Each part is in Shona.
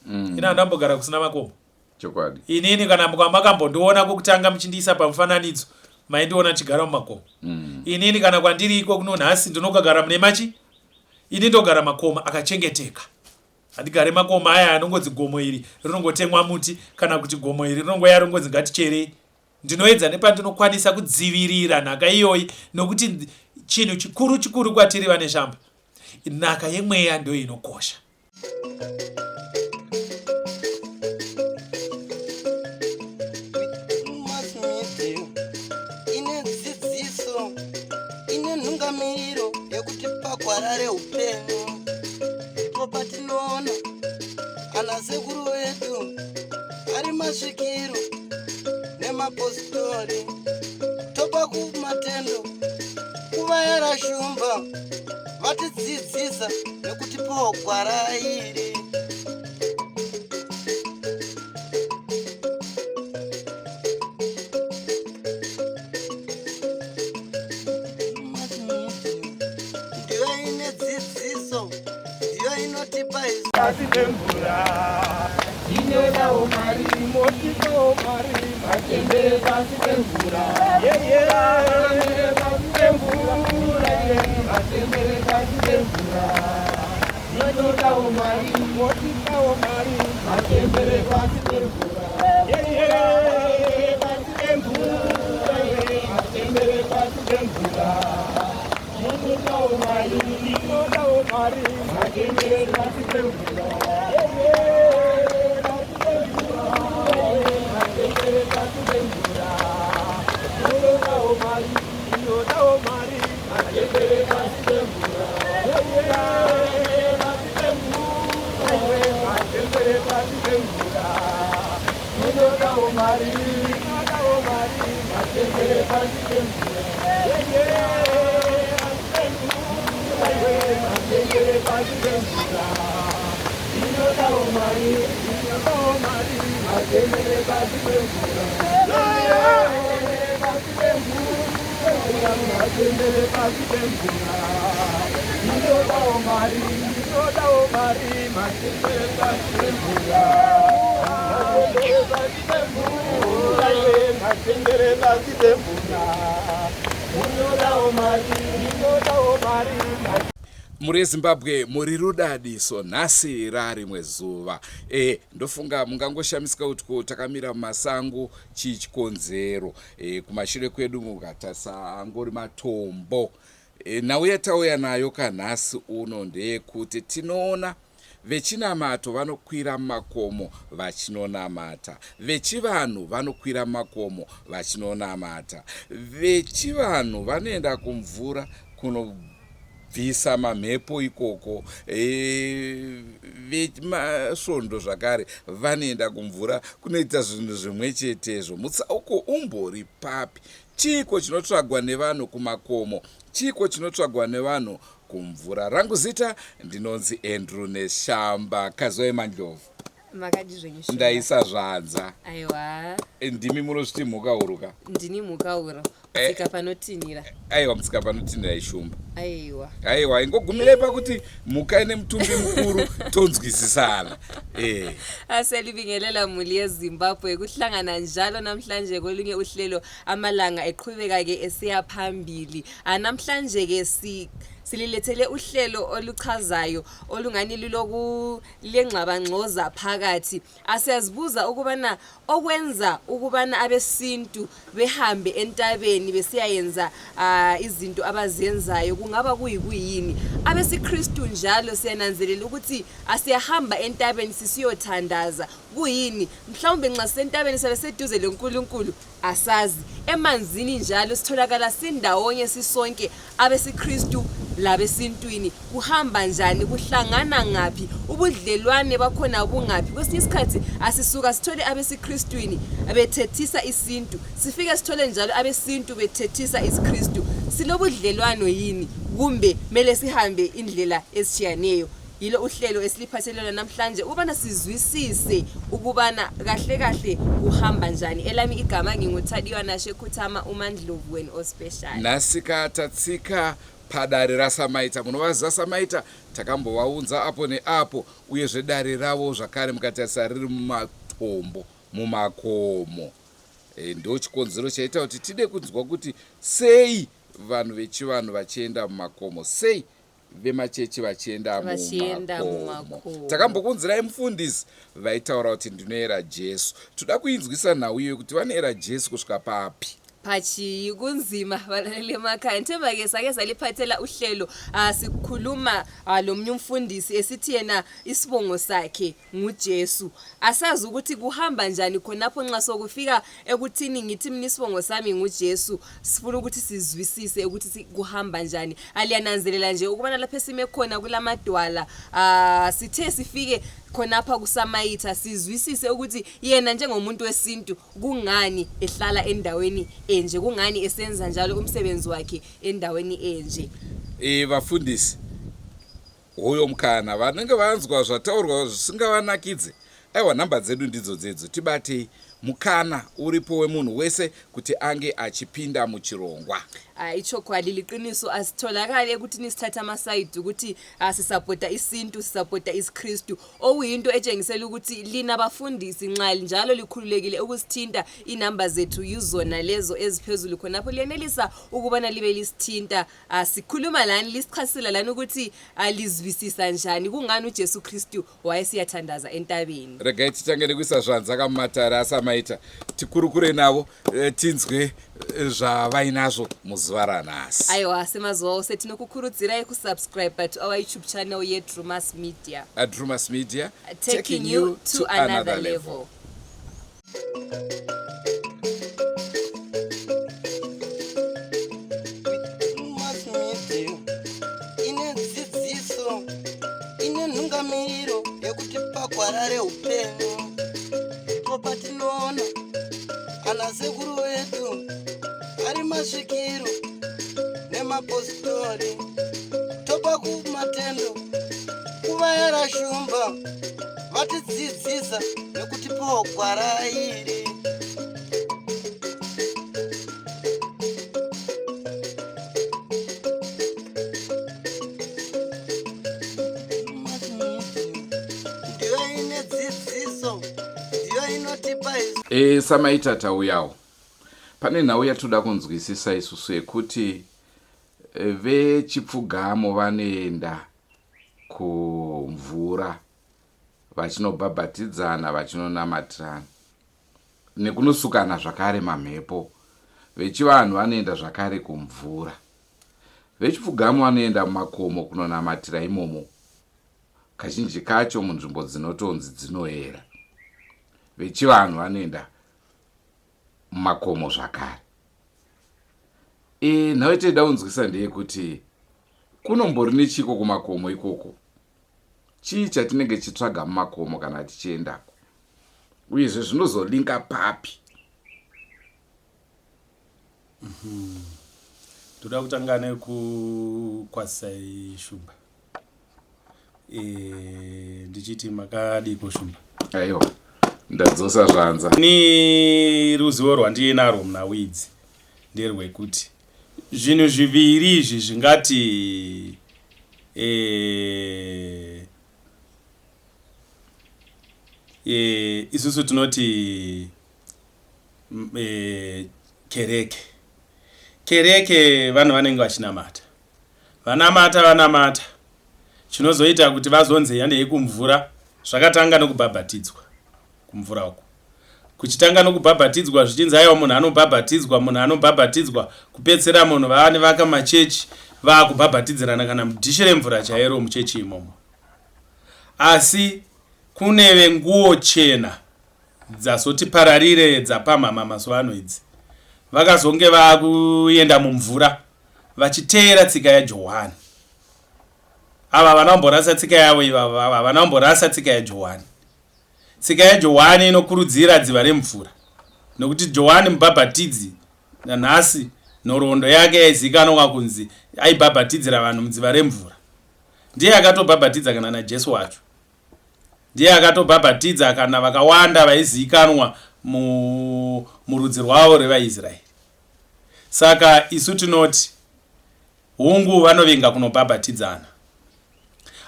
mm. Ini handambogara kusina makomo. Chokwadi. Inini kana makambondiona kwekutanga muchindiisa pamufananidzo maindiona ndichigara mumakomo. Inini kana kwandiri iko kuno nhasi ndinogara mune machi ini ndogara makomo akachengeteka. Handigare makomo aya anongonzi gomo iri rinongotemwa muti kana kuti gomo iri rinongoya ringonzi ngaticherei. Ndinoedza nepandinokwanisa kudzivirira nhaka iyoyi nokuti chinhu chikuru chikuru kwatiri vaNeshamba nhaka yemweya ndiyo inokosha. Ine dzidziso ine nhungamiriro yekutipa gwara reupenyu ndipo patinoona ana sekuru vedu ari masvikiro nemapositori topa kumatendo kuvayara shumba vatidzidzisa nekutipawo gwara iri. Ndiyo ine dzidziso, ndiyo inotipa isu. Pasi pemvura ndinodawo mari motipawo mari machembere pasi pemvura yeye pasi pemvura machembere pasi pemvura ndinodawo mari motipawo mari machembere pasi pemvura yeye pasi pemvura machembere pasi pemvura ndinodawo mari ndinodawo mari machembere pasi pemvura yeye pasi pemvura machembere pasi pemvura ndinodawo mari ndinodawo mari machembere pasi pemvura yeye pasi pemvura machembere pasi pemvura ndinodawo mari ndinodawo mari machembere pasi pemvura yeye pasi pemvura machembere pasi pemvura ndinodawo mari ndinodawo mari machembere pasi pemvura yeye pasi pemvura machembere pasi pemvura ndinodawo mari ndinodawo mari machembere pasi pemvura machembere pasi pemvura machembere pasi pemvura ndinodawo mari ndinodawo mari. Mhuri yeZimbabwe muri rudadiso nhasi rarimwe zuva. E, ndofunga mungangoshamisika kuti ko takamira mumasango chii chikonzero. E, kumashure kwedu mukatarisa angori matombo. E, nhau yatauya nayo kanhasi uno ndeyekuti tinoona vechinamato vanokwira mumakomo vachinonamata, vechivanhu vanokwira mumakomo vachinonamata, vechivanhu vanoenda kumvura kunobvisa mamhepo ikoko, e, vemasvondo zvakare vanoenda kumvura kunoita zvinhu zvimwe chetezvo. Mutsauko umbori papi? Chiiko chinotsvagwa nevanhu kumakomo? Chiiko chinotsvagwa nevanhu kumvura? Rangu zita ndinonzi Andrew Neshamba. Kaziwai Mandlovu. Makadi zvenyu Shumba. Ndaisa zvanza. Aiwa. Ndimi munozviti mhuka huru ka? Ndini mhuka huru. Mutsika panotinhira. Aiwa mutsika panotinhira ishumba. Aiwa. Aiwa ingogumirei pakuti mhuka ine mutumbi mukuru tonzwisisana. Eh. Aselibingelela muli yeZimbabwe kuhlangana njalo namhlanje kolunye uhlelo amalanga eqhubeka ke esiya phambili. Namhlanje ke si sililethele uhlelo oluchazayo olungani luloku lengxabangxoza phakathi. Asiyazibuza ukubana okwenza ukubana abesintu behambe entabeni besiyayenza uh, izinto abazenzayo kungaba kuyikuyini. AbesiKristu njalo siyananzelela ukuthi asiyahamba entabeni sisiyothandaza. Kuyini? Mhlawumbe nxa sisentabeni siyabe seduze loNkulunkulu asazi. Emanzini njalo sitholakala sindawonye sisonke abesiKristu labesintwini. Kuhamba njani? Kuhlangana ngaphi? Ubudlelwane bakhona bungaphi? Kwesinye isikhathi asisuka sithole abesiKristwini bethethisa isintu, sifike sithole njalo abesintu bethethisa isiKristu. Silobudlelwano yini kumbe mele sihambe indlela ezitshiyaneyo? Yilo uhlelo esiliphathele lona namhlanje ukubana sizwisise ukubana kahle kahle kuhamba njani. Elami igama nginguThadiwa Nashe Khuthama uMandlovu wenu ospecial. Nhasika tatsika padare raSamaita. Munovaziva Samaita, takambovaunza apo neapo, uyezve dare ravo zvakare mukatarisa riri mumatombo, mumakomo. E, ndo chikonzero chaita kuti tide kunzwa kuti sei vanhu vechivanhu vachienda mumakomo, sei vemachechi vachienda mumakomo. Takambokunzirai mufundisi vaitaura kuti ndinoera Jesu. Toda kuinzwisa nhau iyoyo kuti vanoera Jesu kusvika papi. Pachii kunzima balaleli emakhaya njengoba-ke sake saliphathela uhlelo sikhuluma lomunye umfundisi esithi yena isibongo sakhe nguJesu. Asazi ukuthi kuhamba njani khonapho nxa sokufika ekuthini ngithi mina isibongo sami nguJesu, sifuna ukuthi sizwisise ukuthi kuhamba njani. Aliyananzelela nje ukubana lapho esime khona kulamadwala, sithe sifike khonapha kuSamayitha sizwisise ukuthi yena njengomuntu wesintu kungani ehlala endaweni enje, kungani esenza njalo umsebenzi wakhe endaweni enje. E, vafundisi hoyo mukana vanenge vanzwa zvataurwa zvisingavanakidze, aiwa nhamba dzedu ndidzo dzedzo, tibatei. Mukana uripo wemunhu wese kuti ange achipinda muchirongwa. Ichokwadi liqiniso, asitholakali ekuthini sithathe amasayidi ukuthi sisapota isintu, sisapota isiKristu, okuyinto etshengisela ukuthi lina bafundisi nxa njalo likhululekile ukusithinta. Inamba zethu yizona lezo eziphezulu khonapho, liyenelisa ukubana libe lisithinta. Sikhuluma lani, lisichasisela lani ukuthi lizwisisa njani kungani uJesu Kristu wayesiyathandaza entabeni. Regai titange nekuisa zvanza kamumatare aSamaita, tikurukure navo, tinzwe zvavainazvo muzuva ranhasi. Aiwa, semazuva ose tinokukurudzirai kusubscribe to our YouTube channel yeDrumas Media. Drumas Media, taking you to another level. Drumas Media ine dzidziso, ine nhungamiro yekuti pagwara reupenyu ndipo patinoona ana sekuru vedu ari masvikiro nemapositori, topa kumatendo kuvayara shumba vatidzidzisa nekutipawo gwara iri. Ndiyo ine dzidziso, ndiyo inotipa isu. E, Samaita, tauyawo pane nhau yatoda kunzwisisa isusu yekuti vechipfugamo vanoenda kumvura vachinobhabhatidzana, vachinonamatirana nekunosukana zvakare mamhepo. Vechivanhu vanoenda zvakare kumvura, vechipfugamo vanoenda mumakomo kunonamatira imomo, kazhinji kacho munzvimbo dzinotonzi dzinoera. Vechivanhu vanoenda mumakomo zvakare. E, nhau yatinoda kunzwisa ndeyekuti kunombori nechiko kumakomo ikoko? Chii chatinenge tichitsvaga mumakomo kana tichiendako, uyezve zvinozolinka papi? Ndoda kutanga nekukwazisai Shumba, ndichiti makadiko Shumba? Aiwa, ndadzosa zvanza. Ni ruzivo rwandinarwo munhau idzi nderwekuti zvinhu zviviri izvi zvingati isusu tinoti kereke. Kereke vanhu vanenge vachinamata, vanamata, vanamata. Chinozoita kuti vazonzi handei kumvura, zvakatanga nokubhabhatidzwa kumvura uku, kuchitanga nokubhabhatidzwa, zvichinzi aiwa, munhu anobhabhatidzwa, munhu anobhabhatidzwa, kupedzisira munhu vava nevaka machechi vaakubhabhatidzirana kana mudhishi remvura chairo muchechi imomo. Asi kune venguo chena dzazoti pararire dzapamhama mazuva ano idzi, vakazonge vakuenda mumvura vachiteera tsika yaJohani. Ava havana kumborasa tsika yavo ivava, havana kumborasa tsika yaJohani. Tsika yaJohani inokurudzira dziva remvura, nokuti Johani Mubhabhatidzi nanhasi nhoroondo yake yaizikanwa kunzi aibhabhatidzira vanhu mudziva remvura. Ndiye akatobhabhatidza kana naJesu wacho. Ndiye akatobhabhatidza kana vakawanda vaizikanwa murudzi rwavo rwevaIsraeri. Saka isu tinoti Hungu, vanovinga kunobhabhatidzana.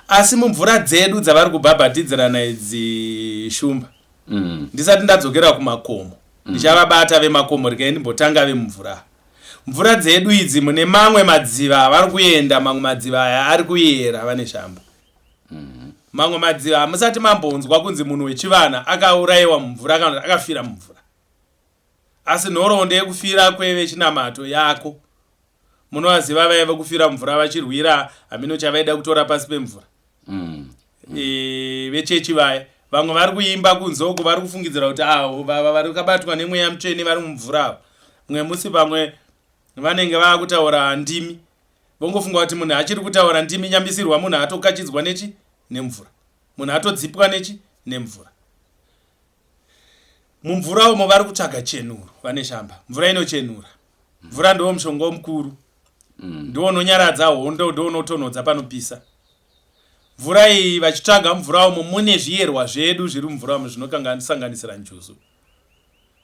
Asi mumvura dzedu dzavari kubhabhatidzirana idzi Shumba, ndisati ndadzokera kumakomo, ndichavabata vemakomo, regai ndimbotanga vemumvura. Mvura dzedu idzi mune mamwe madziva avari kuenda, mamwe madziva aya ari kuyera vaNeshamba. Mamwe madziva hamusati mambonzwa kunzi munhu wechivana akaurayiwa mumvura kana kuti akafira mumvura. Asi nhoroondo yekufira kwevechinamato yako Munovaziva vaya vekufira mvura vachirwira hameno chavaida kutora pasi pemvura. Vechechi vaya vamwe vari kuimba kunze uko vari kufungidzira kuti avo vari vakabatwa nemweya mutsvene vari mumvura ava. Mumwe musi pamwe vanenge vaakutaura ndimi vongofunga kuti munhu achiri kutaura ndimi nyambisirwa munhu atokachidzwa nechi nemvura. Munhu atodzipwa nechi nemvura. Mumvura umo vari kutsvaga chenuro vaNeshamba. Mvura inochenura. Mvura ndiwo mushonga mukuru. Ndiwo unonyaradza hondo, ndiwo unotonhodza panopisa. Mvura iyi vachitsvaga mumvura umo mune zviyerwa zvedu zviri mumvura umo zvinosanganisira njuzu.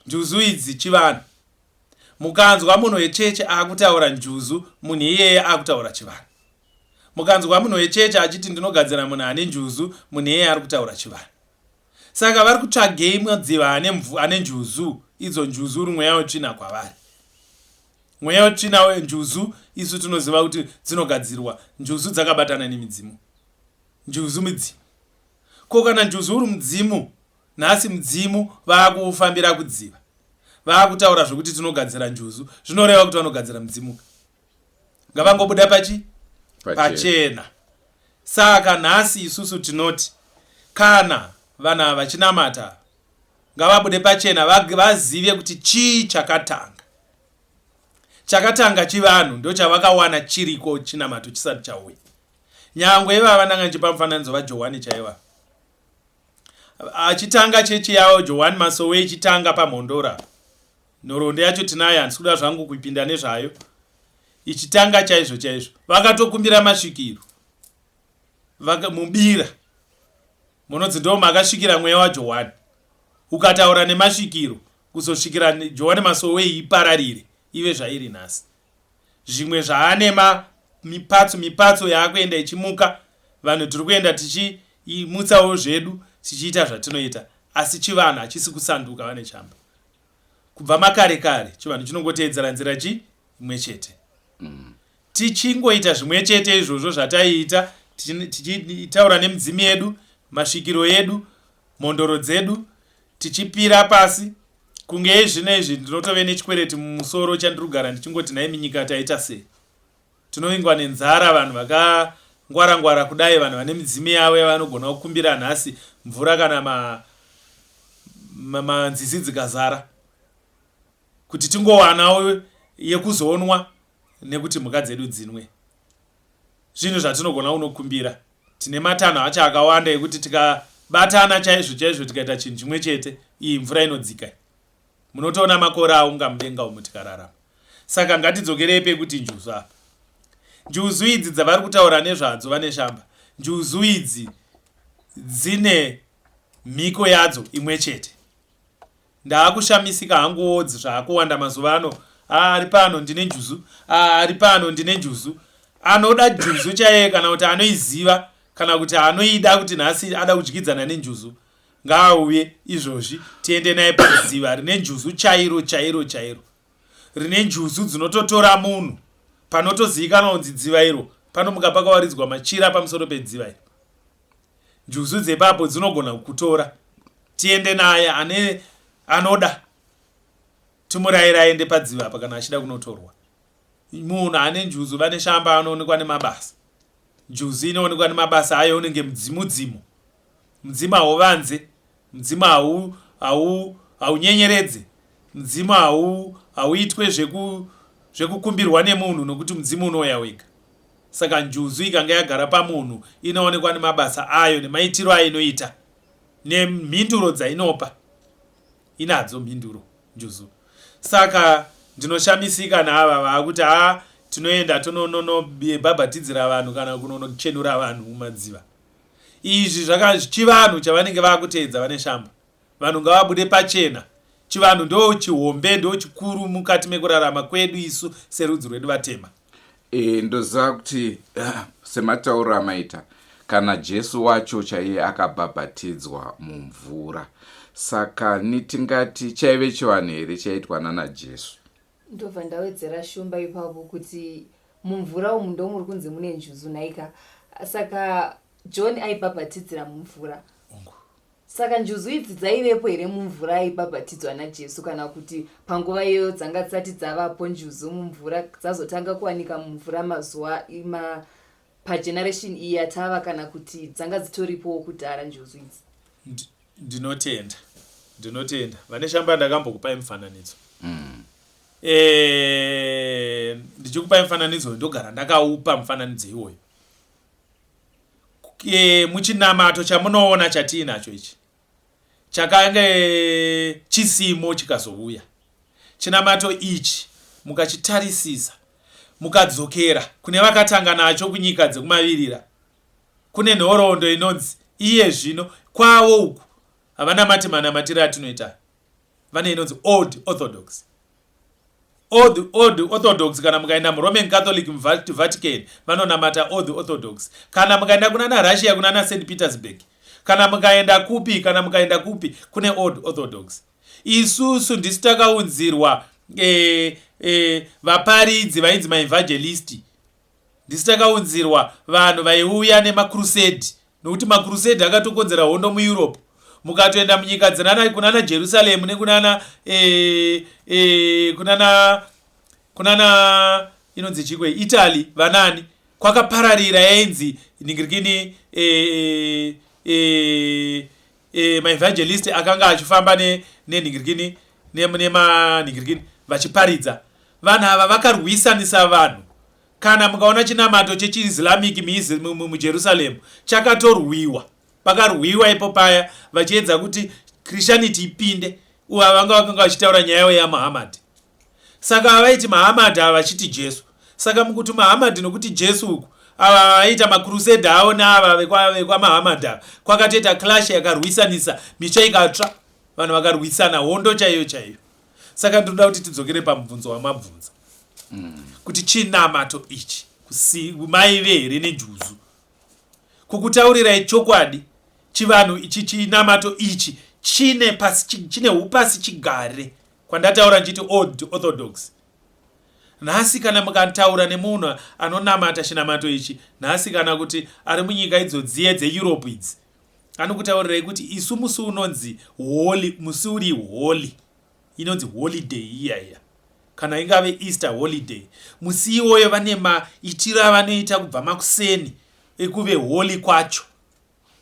Njuzu idzi chivanhu. Mukanzwa munhu wechechi akutaura njuzu, munhu iyeye akutaura chivanhu. Mukanzwa munhu wechechi achiti ndinogadzira munhu ane njuzu, munhu iyeye ari kutaura chivanhu. Saka vari kutsvagei madziva ane, ane njuzu idzo njuzu uri mweya wetsvina kwavari. Mweya wetsvina wenjuzu isu tinoziva kuti dzinogadzirwa njuzu dzakabatana nemidzimu. Njuzu midzimu. Ko kana njuzu uri mudzimu nhasi mudzimu vaakufambira kudziva. Vaakutaura zvekuti tinogadzira njuzu zvinoreva kuti vanogadzira mudzimu. Ngavangobuda pachi pachena. Saka nhasi isusu tinoti kana vanhu ava vachinamata ngavabude pachena vazive kuti chii chakatanga. Chakatanga chivanhu ndochavakawana chiriko chinamato chisati chauya. Nyangwe ivava ndanga ndichipa mufananidzo vaJohwani chaiva achitanga chechi yavo Johwani Masowe ichitanga paMhondoro apa. Nhoroondo yacho tinayo handisi kuda zvangu kuipinda nezvayo. Ichitanga chaizvo chaizvo vakatokumbira masvikiro vaka, mubira munonzi ndo makasvikira mweya waJohwani ukataura nemasvikiro kuzosvikira Johwani Masowe ipararire ive zvairi nhasi. Zvimwe zvaane mipatso mipatso yaakuenda ichimuka vanhu tiri kuenda tichimutsawo zvedu tichiita zvatinoita asi chivanhu hachisi kusanduka vane chamba. Kubva makare kare chivanhu chinongoteedzera nzira chi imwe chete. Tichingoita zvimwe chete izvozvo zvataiita tichitaura nemidzimu yedu, masvikiro edu, mhondoro dzedu tichipira pasi kunge izvino izvi ndinotove nechikwereti mumusoro chandiri kugara ndichingoti nhaimi nyika taita sei. Tinovingwa nenzara vanhu vakangwara ngwara kudai vanhu vane midzimu yavo yavanogona kukumbira nhasi mvura kana ma manzizi dzikazara kuti tingowanawo yekuzonwa nekuti mhuka dzedu dzinwe. Zvinhu zvatinogona kunokumbira. Tine matanho acho akawanda ekuti tikabatana chaizvo chaizvo tikaita chinhu chimwe chete iyi mvura inodzika iyi. Munotoona makore aunga mudenga umu tikararama. Saka ngatidzokerei pekuti njuzu apa. Njuzu idzi dzavari kutaura nezvadzo vaNeshamba, njuzu idzi dzine mhiko yadzo imwe chete. Ndaakushamisika hangu odzi zvaakuwanda mazuva ano. Ah, ari pano ndine njuzu. Ah, ari pano ndine njuzu. Anoda juzu chaiye kana kuti anoiziva kana kuti anoida kuti nhasi ada kudyidzana nenjuzu ngaauye izvozvi tiende naye padziva rine njuzu chairo chairo chairo rine njuzu dzinototora munhu panotozivikanwa kunzi dziva iro panomuka pakawaridzwa machira pamusoro pedziva iro njuzu dzepapo dzinogona kukutora tiende naye ane anoda timurayire aende padziva apa kana achida kunotorwa munhu ane njuzu vane shamba anoonekwa nemabasa njuzu inoonekwa nemabasa ayo unenge mudzimu dzimu mudzimu hauvanze mudzimu haunyenyeredze mudzimu hauitwe zvekukumbirwa nemunhu nokuti mudzimu unouya wega Saka njuzu ikanga yagara pamunhu inoonekwa nemabasa ayo nemaitiro ainoita nemhinduro dzainopa. Inadzo mhinduro njuzu. Saka ndinoshamisika naava vaakuti haa tinoenda tononobhabhatidzira vanhu kana kunonochenura vanhu mumadziva. Izvi zvakachivanhu chavanenge vakuteedza vane shamba. Vanhu ngavabude pachena. Chivanhu ndo chihombe ndo chikuru mukati mekurarama kwedu isu serudzi rwedu vatema. E, ndoziva kuti sematauro amaita kana Jesu wacho chaiye akabhabhatidzwa mumvura saka ni tingati chaive chivanhu here chaitwa nana Jesu? Ndobva ndawedzera Shumba ipapo kuti mumvura umu ndomuri kunzi mune njuzu nhaika saka John aibhabhatidzira mumvura. Saka njuzu idzi dzaivepo here mumvura aibhabhatidzwa naJesu kana kuti panguva iyoyo dzanga dzisati dzavapo njuzu mumvura dzazotanga kuwanika mumvura mazuva ma pageneration iyi yatava kana kuti dzanga dzitoripowo kudhara njuzu idzi? Ndinotenda. Ndinotenda. Vane shamba ndakambokupai mufananidzo. Eh, ndichikupai mufananidzo ndogara ndakaupa mufananidzo iwoyo. E, muchinamato chamunoona chatiinacho ichi chakange chisimo chikazouya. Chinamato ichi mukachitarisisa mukadzokera kune vakatanga nacho kunyika dzekumavirira kune nhoroondo inonzi iye zvino kwavo uku havanamati manamatiro atinoita vane inonzi Old Orthodox. Old, Old Orthodox kana mukaenda muRoman Catholic muVatican vanonamata Old Orthodox. Kana mukaenda kunana Russia kunana St Petersburg kana mukaenda kupi kana mukaenda kupi kune Old Orthodox. Isusu ndisu takaunzirwa e, e, vaparidzi vainzi maevangelist. Ndisu takaunzirwa vanhu vaiuya nemacrusade nokuti macrusade akatokonzera hondo muEurope. Mukatoenda munyika dzinana kunana Jerusalem nekunana e, e, kunana kunana inonzi chikwe Italy vanani kwakapararira yainzi ningirikini e, e, e, e, maevangelist akanga achifamba nenhingirikini ne nemanhingirikini vachiparidza. Vanhu ava vakarwisanisa vanhu. Kana mukaona chinamato chechiIslamic muJerusalem chakatorwiwa, pakarwiwa ipo paya vachiedza kuti Christianity ipinde, uva vanga vakanga vachitaura nyaya yaMuhammad. Saka vaiti Muhammad ava vachiti Jesu. Saka mukuti Muhammad nokuti Jesu uku ava vaiita macrusader avo neava vekwaMuhammad ava kwakatoita clash yakarwisanisa mitsva ikatsva vanhu vakarwisana hondo chaiyo chaiyo. Saka ndinoda kuti tidzokere pamubvunzo wamabvunza kuti chinamato ichi maive here nenjuzu? Kukutaurirai chokwadi chivanhu ichi chinamato ichi chine pasi chine upasi chigare kwandataura ndichiti Old Orthodox. Nhasi kana mukataura nemunhu anonamata chinamato ichi nhasi kana kuti ari munyika idzo dziye dzeEurope idzi anokutaurirai kuti isu musi unonzi holy musi uri holy inonzi holiday iya iya kana ingave Easter holiday musi iwoyo vane maitiro avanoita kubva makuseni ekuve holy kwacho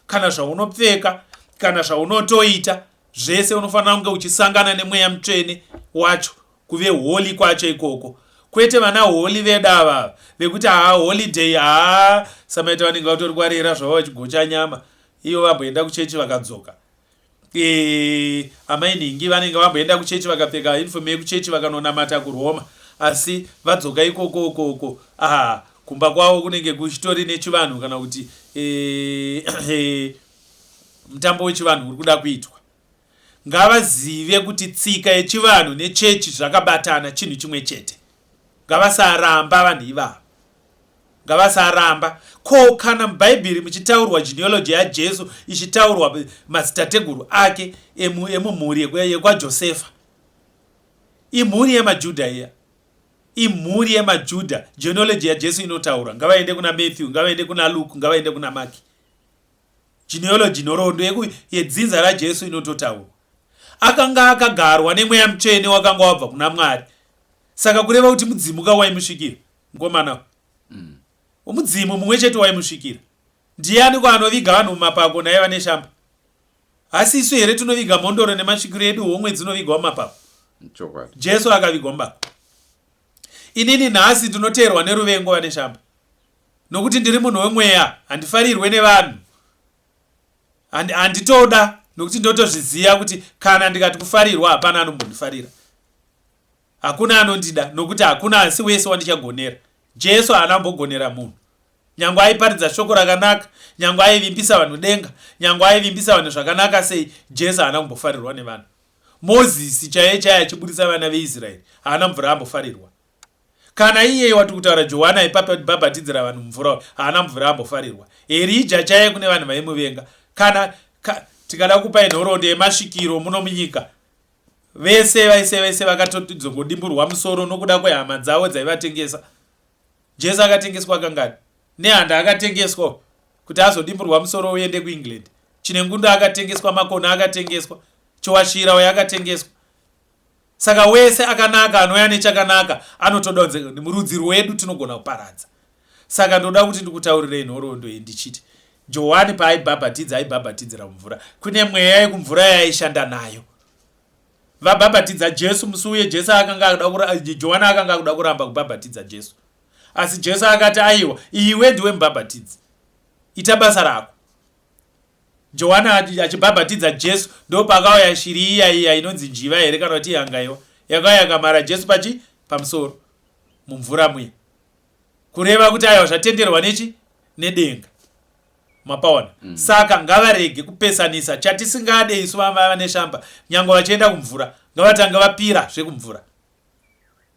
kana zvaunopfeka kana zvaunotoita zvese unofanira kunge uchisangana nemweya mutsvene wacho kuve holy kwacho ikoko kwete vana holy vedu ava vekuti haa holiday haa samaita vanenge vatori kwarera zvavo vachigocha nyama iyo vamboenda kuchechi vakadzoka e, amai nhingi vanenge vamboenda kuchechi vakapfeka uniform yekuchechi vakanonamata kuroma asi vadzoka ikoko ukoko aha kumba kwavo kunenge kuchitori nechivanhu kana kuti e, e, mutambo wechivanhu uri kuda kuitwa ngavazive kuti tsika yechivanhu nechechi zvakabatana chinhu chimwe chete ngavasaramba vanhu ivava Ngavasaramba. Ko kana muBhaibheri muchitaurwa genealogy yaJesu ichitaurwa madzitateguru ake emumhuri yekwaJosefa? Imhuri yemaJudha iya. Imhuri yemaJudha. Genealogy yaJesu inotaura. Ngavaende kuna Matthew, ngavaende kuna Luke, ngavaende kuna Mark. Genealogy, nhoroondo yedzinza raJesu inototaurwa. Akanga akagarwa nemweya mutsvene wakanga wabva kuna Mwari. Saka kureva kuti mudzimu ka waimusvikira. Mukomana uyu. Mudzimu mumwe chete waimusvikira. Ndiani ko anoviga vanhu mumapako nhai vaNeshamba? Hasi isu here tinoviga mhondoro nemasvikiro edu homwe dzinovigwa mumapako? Chokwadi. Jesu akavigwa mubako. Inini nhasi ndinoteerwa neruvengo vaNeshamba. Nokuti ndiri munhu wemweya, handifarirwe nevanhu. Handitoda nokuti ndotozviziva kuti kana ndikati kufarirwa hapana anombondifarira. Hakuna anondida nokuti hakuna asi wese wandichagonera. Jesu haana kumbogonera munhu. Nyangwe aiparidza shoko rakanaka, nyangwe aivimbisa vanhu denga, nyangwe aivimbisa vanhu zvakanaka sei, Jesu haana kumbofarirwa nevanhu. Mozisi chaiye chaiye achiburitsa vana veIsraeri haana mvura ambofarirwa. Kana iyeye watiri kutaura Johani aibhabhatidzira vanhu mumvura uyu haana mvura ambofarirwa. Erija chaiye kune vanhu vaimuvenga. Kana ka, tikada kupai nhoroondo yemasvikiro muno munyika vese vese vese vakatozongodimburwa musoro nokuda kwehama dzavo dzaivatengesa. Jesu akatengeswa kangani? Nehanda akatengeswa kuti azodimburwa musoro uende kuEngland. Chinengundu akatengeswa, Makona akatengeswa, Chiwashira uyo akatengeswa. Saka wese akanaka anouya nechakanaka anotoda kunzi murudzi rwedu tinogona kuparadza. Saka ndoda kuti ndikutaurirei nhoroondo iyi ndichiti Johani paaibhabhatidza aibhabhatidzira mumvura. Kune mweya yekumvura yaaishanda nayo. Vabhabhatidza Jesu musi uye Jesu akanga akuda Johani akanga akuda kuramba kubhabhatidza Jesu. Asi Jesu akati aiwa iwe ndiwe mubhabhatidzi. Ita basa rako. Johani achibhabhatidza Jesu ndopakauya shiri iya iya inonzi njiva here kana kuti ihangaiwa yakauya yakamara Jesu pachi pamusoro mumvura muya kureva kuti aiwa zvatenderwa nechi nedenga mapaona mm. Saka ngavarege kupesanisa chatisingade isu vava neshamba nyange vachienda kumvura ngavatange vapira zvekumvura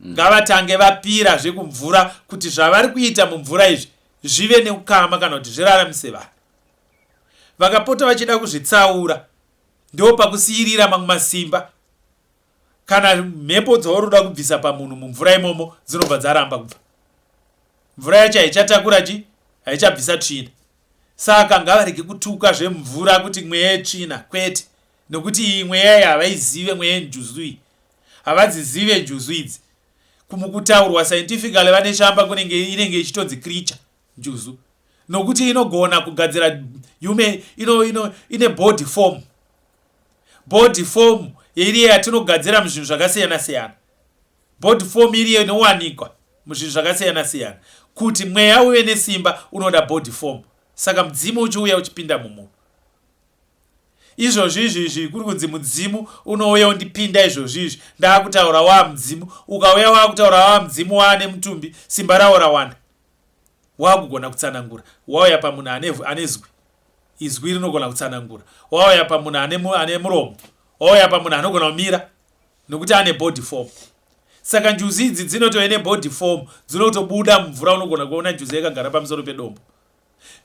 mm. Ngavatange vapira zvekumvura kuti zvavari kuita mumvura izvi zvive neukama kana kuti zviraramise vanhu. Vakapota vachida kuzvitsaura ndopakusiyirira mamwe masimba kana mhepo dzauri kuda kubvisa pamunhu mumvura imomo dzinobva dzaramba kubva. Mvura yacho haichatakura chi haichabvisa tsvina. Saka ngavarege kutuka zvemvura kuti mweya yetsvina kwete nokuti iyi mweya iyi havaizive mweya yenjuzu iyi havadzizive njuzu idzi kumukutaurwa scientifically vaneshamba kunenge inenge ichitonzi creature njuzu nokuti inogona kugadzira human ino, ino, ine body form body form iriyo yatinogadzira muzvinhu zvakasiyana siyana body form iriyo inowanikwa muzvinhu zvakasiyana siyana kuti mweya uve nesimba unoda body form saka mudzimu uchiuya uchipinda mumunhu izvozvi izvi izvi kuri kunzi mudzimu unouya undipinda izvozvi izvi ndaakutaura waa mudzimu ukauya waakutaura waa mudzimu waane mutumbi simba rawo rawanda wakugona kutsanangura wauya pamunhu ane, ane zwi izwi rinogona kutsanangura wauya pamunhu ane, ane muromo wauya pamunhu anogona kumira nokuti ane body form saka njuzi idzi dzinotove nebody form dzinotobuda mumvura unogona kuona njuzi yakagara pamusoro pedombo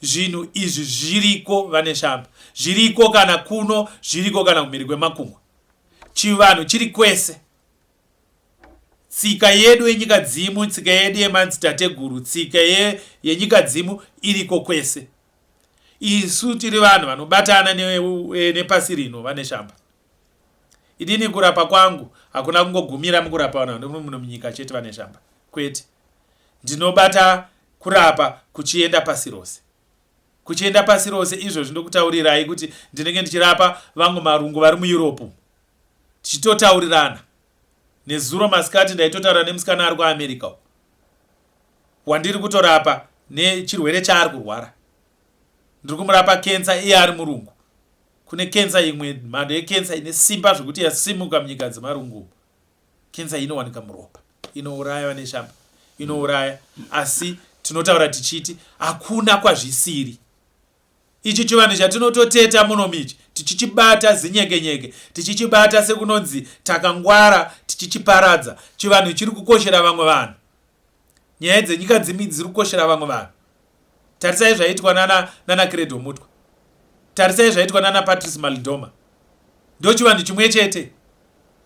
zvinhu izvi zviriko vane shamba zviriko kana kuno zviriko kana kumhiri kwemakungwa chivanhu chiri kwese Tsika yedu yenyikadzimu, tsika yedu yemadzitateguru, tsika ye, yenyikadzimu iriko kwese. Isu tiri vanhu vanobatana nepasi ne rino vane shamba. Inini kurapa kwangu hakuna kungogumira mukurapa vanhu vari muno munyika chete vane shamba. Kwete. Ndinobata kurapa kuchienda pasi rose. Kuchienda pasi rose izvozvi ndokutaurirai kuti ndinenge ndichirapa vangu marungu vari muEurope. Tichitotaurirana. Nezuro masikati ndaitotaura nemusikana ari kuAmerica uko wandiri kutorapa nechirwere chaari kurwara. Ndiri kumurapa kensa iye ari murungu. Kune kensa imwe mhando yekensa ine simba zvekuti yasimuka munyika dzemarungu umu. Kensa inowanika muropa, inouraya vane shamba, inouraya asi tinotaura tichiti hakuna kwazvisiri. Ichi chivanhu chatinototeta muno ichi tichichibata zinyekenyeke, tichichibata sekunonzi takangwara tichichiparadza. Chivanhu chiri kukoshera vamwe vanhu. Nyaya dzenyika dzimi dziri kukoshera vamwe vanhu. Tarisai zvaitwa nana nana Credo Mutwa. Tarisai zvaitwa nana Patrice Malidoma. Ndochivanhu chimwe chete.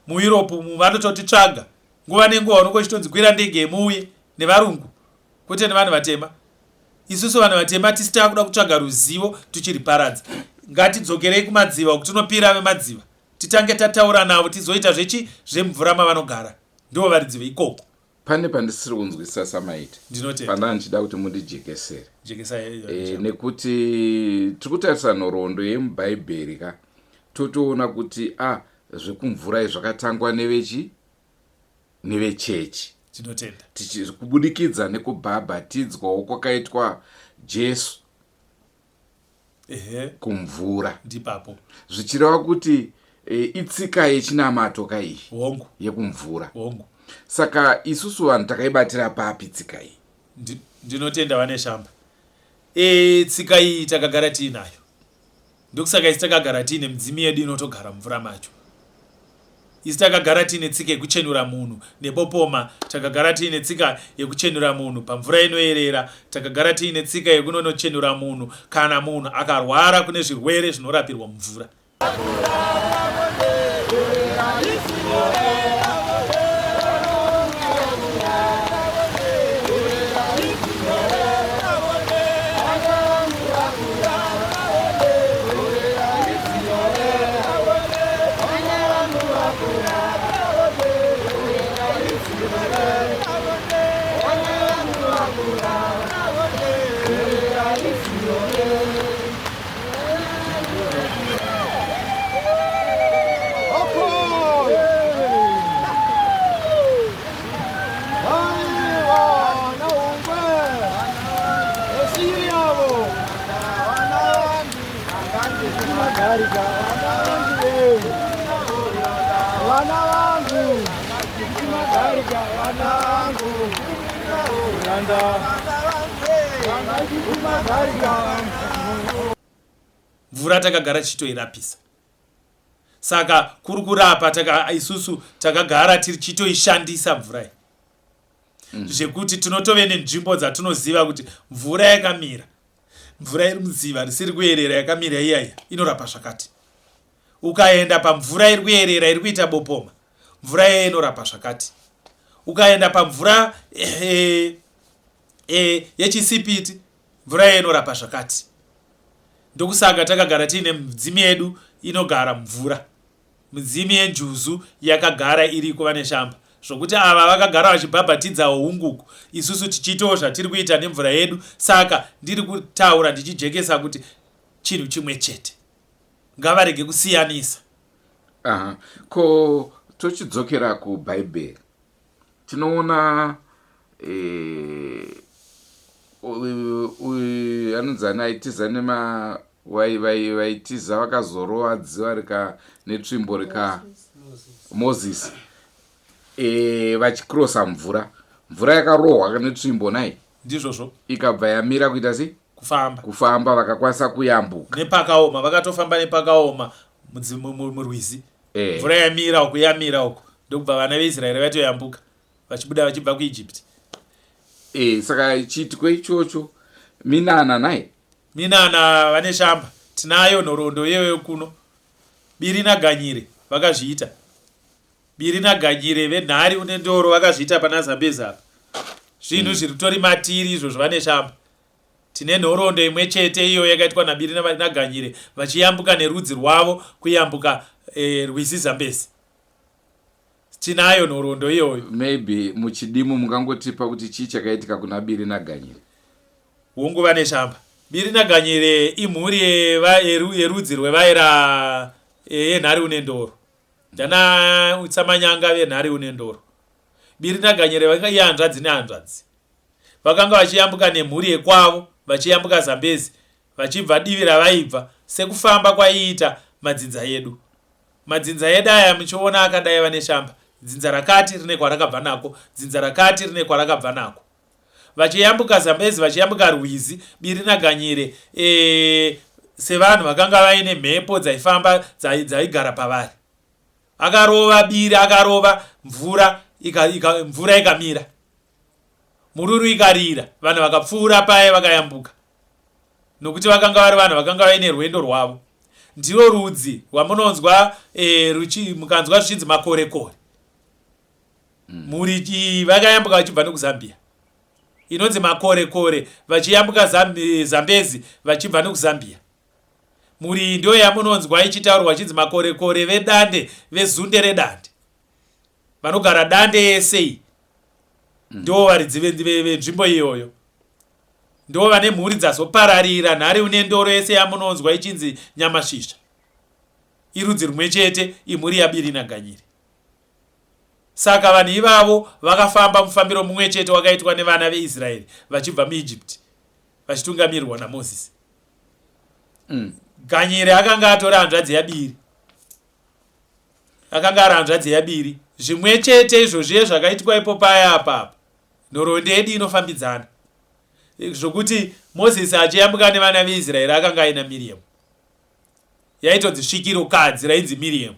MuEurope umu vanototitsvaga. Nguva nenguva unonge uchitonzi kwira ndege muuye nevarungu kwete nevanhu vatema. Isusu vanhu vatema tisi takuda kutsvaga ruzivo tuchiriparadza. Ngatidzokerei kumadziva uku tinopira vemadziva titange tataura navo tizoita zvechi zvemvura mavanogara ndivo varidzi veikoko. Pane pandisiri kunzwisisa Samaita. Ndinotenda. Pandanga ndichida kuti mundijekesere. Jekesai. E, nekuti tiri kutarisa nhoroondo yemubhaibheri ka totoona kuti a ah, zvekumvura izvi zvakatangwa nevechi nevechechi. Tinotenda. Kubudikidza nekubhabhatidzwawo kwakaitwa Jesu Ehe. kumvura. Ndipapo. Zvichireva kuti e, itsika yechinamato ka iyi Hongu. yekumvura. Hongu. Saka isusu vanhu takaibatira papi tsika iyi? Ndinotenda vane shamba. E, tsika iyi takagara tiinayo. Ndokusaka isi takagara tiine midzimu yedu inotogara mumvura macho. Isu takagara tiine tsika yekuchenura munhu nebopoma, takagara tiine tsika yekuchenura munhu pamvura inoerera, takagara tiine tsika yekunonochenura munhu kana munhu akarwara kune zvirwere zvinorapirwa mumvura. Mvura takagara tichitoirapisa saka kuri kurapa taka isusu takagara tichitoishandisa mvura iyi zvekuti tinotove nenzvimbo dzatinoziva kuti mvura yakamira mvura iri mudziva risiri kuyerera yakamira iyaiya inorapa zvakati ukaenda pamvura iri kuyerera iri kuita bopoma mvura iya inorapa zvakati ukaenda pamvura eh, eh, yechisipiti mvura iya inorapa zvakati ndokusaka takagara tiine midzimu yedu inogara mvura midzimu yenjuzu yakagara iriko vane shamba zvokuti ava vakagara vachibhabhatidzawo hunguku isusu tichiitawo zvatiri kuita nemvura yedu saka ndiri kutaura ndichijekesa kuti chinhu chimwe chete ngavarege kusiyanisa Aha. Ko tochidzokera kubhaibheri tinoona eh, anonzi ani aitiza nema vaitiza vakazorova dziva rika netsvimbo rika mozisi e, vachikrosa mvura mvura yakarohwa netsvimbo nai ndizvozvo ikabva yamira kuita sei kufamba kufamba vakakwanisa kuyambuka nepakaoma vakatofamba nepakaoma murwizi eh. mvura yamira uku yamira uku ndokubva vana veisraeri vatoyambuka vachibuda vachibva kuegypt e, saka chiitiko ichocho minana nai minana vane shamba tinayo nhoroondo iyoyo kuno biri naganyire vakazviita biri naganyire venhari une ndoro vakazviita pana zambezi apa zvinhu mm. zviri tori matiri izvozvo vane shamba Tine nhoroondo imwe chete iyoyo yakaitwa naBiri naGanyire vachiyambuka nerudzi rwavo kuyambuka e, rwizi Zambezi. Tinayo nhoroondo iyoyo. Maybe muchidimu mungangotipa kuti chii chakaitika kuna Biri naGanyire? Hongu vane shamba. Biri naGanyire imhuri yerudzi rwevaera yenhari une ndoro. Ndana Tsamanyanga venhari une ndoro. Biri naGanyire vanga ihanzvadzi nehanzvadzi. Vakanga vachiyambuka nemhuri yekwavo vachiyambuka Zambezi vachibva divi ravaibva sekufamba kwaiita madzinza edu. Madzinza edu aya muchiona akadai vaNeshamba, dzinza rakati rine kwarakabva nako, dzinza rakati rine kwarakabva nako. Vachiyambuka Zambezi vachiyambuka rwizi Biri naGanyire e, sevanhu vakanga vaine mhepo dzaifamba dzaigara pavari. Akarova Biri akarova mvura ika, ika, mvura ikamira. Mhururu ikarira, vanhu vakapfuura paye vakayambuka, nokuti vakanga vari vanhu vakanga vaine rwendo rwavo. Ndiro rudzi rwamunonzwa e, ruchi, mukanzwa zvichinzi makorekore. Mhuri iyi vakayambuka vachibva nekuZambia inonzi makorekore vachiyambuka Zambezi vachibva nekuZambia. Mhuri iyi ndiyo yamunonzwa ichitaurwa chinzi makorekore vedande vezunde redande. Vanogara dande yese iyi ndivo varidzi venzvimbo iyoyo ndivo vane mhuri dzazopararira nhari une ndoro yese yamunonzwa ichinzi nyamasvisva irudzi rumwe chete imhuri yabiri naganyire saka vanhu ivavo vakafamba mufambiro mumwe chete wakaitwa nevana veisraeri vachibva muijipti vachitungamirirwa namozisi mm. Ganyire akanga atora hanzvadzi yabiri akanga ari hanzvadzi yabiri zvimwe chete izvozviye zvakaitwa ipo paya apapa nhoroondo yedu inofambidzana zvokuti mozisi achiyambuka nevana veisraeri akanga aina miriam yaitonzi svikiro kadzi rainzi miriam.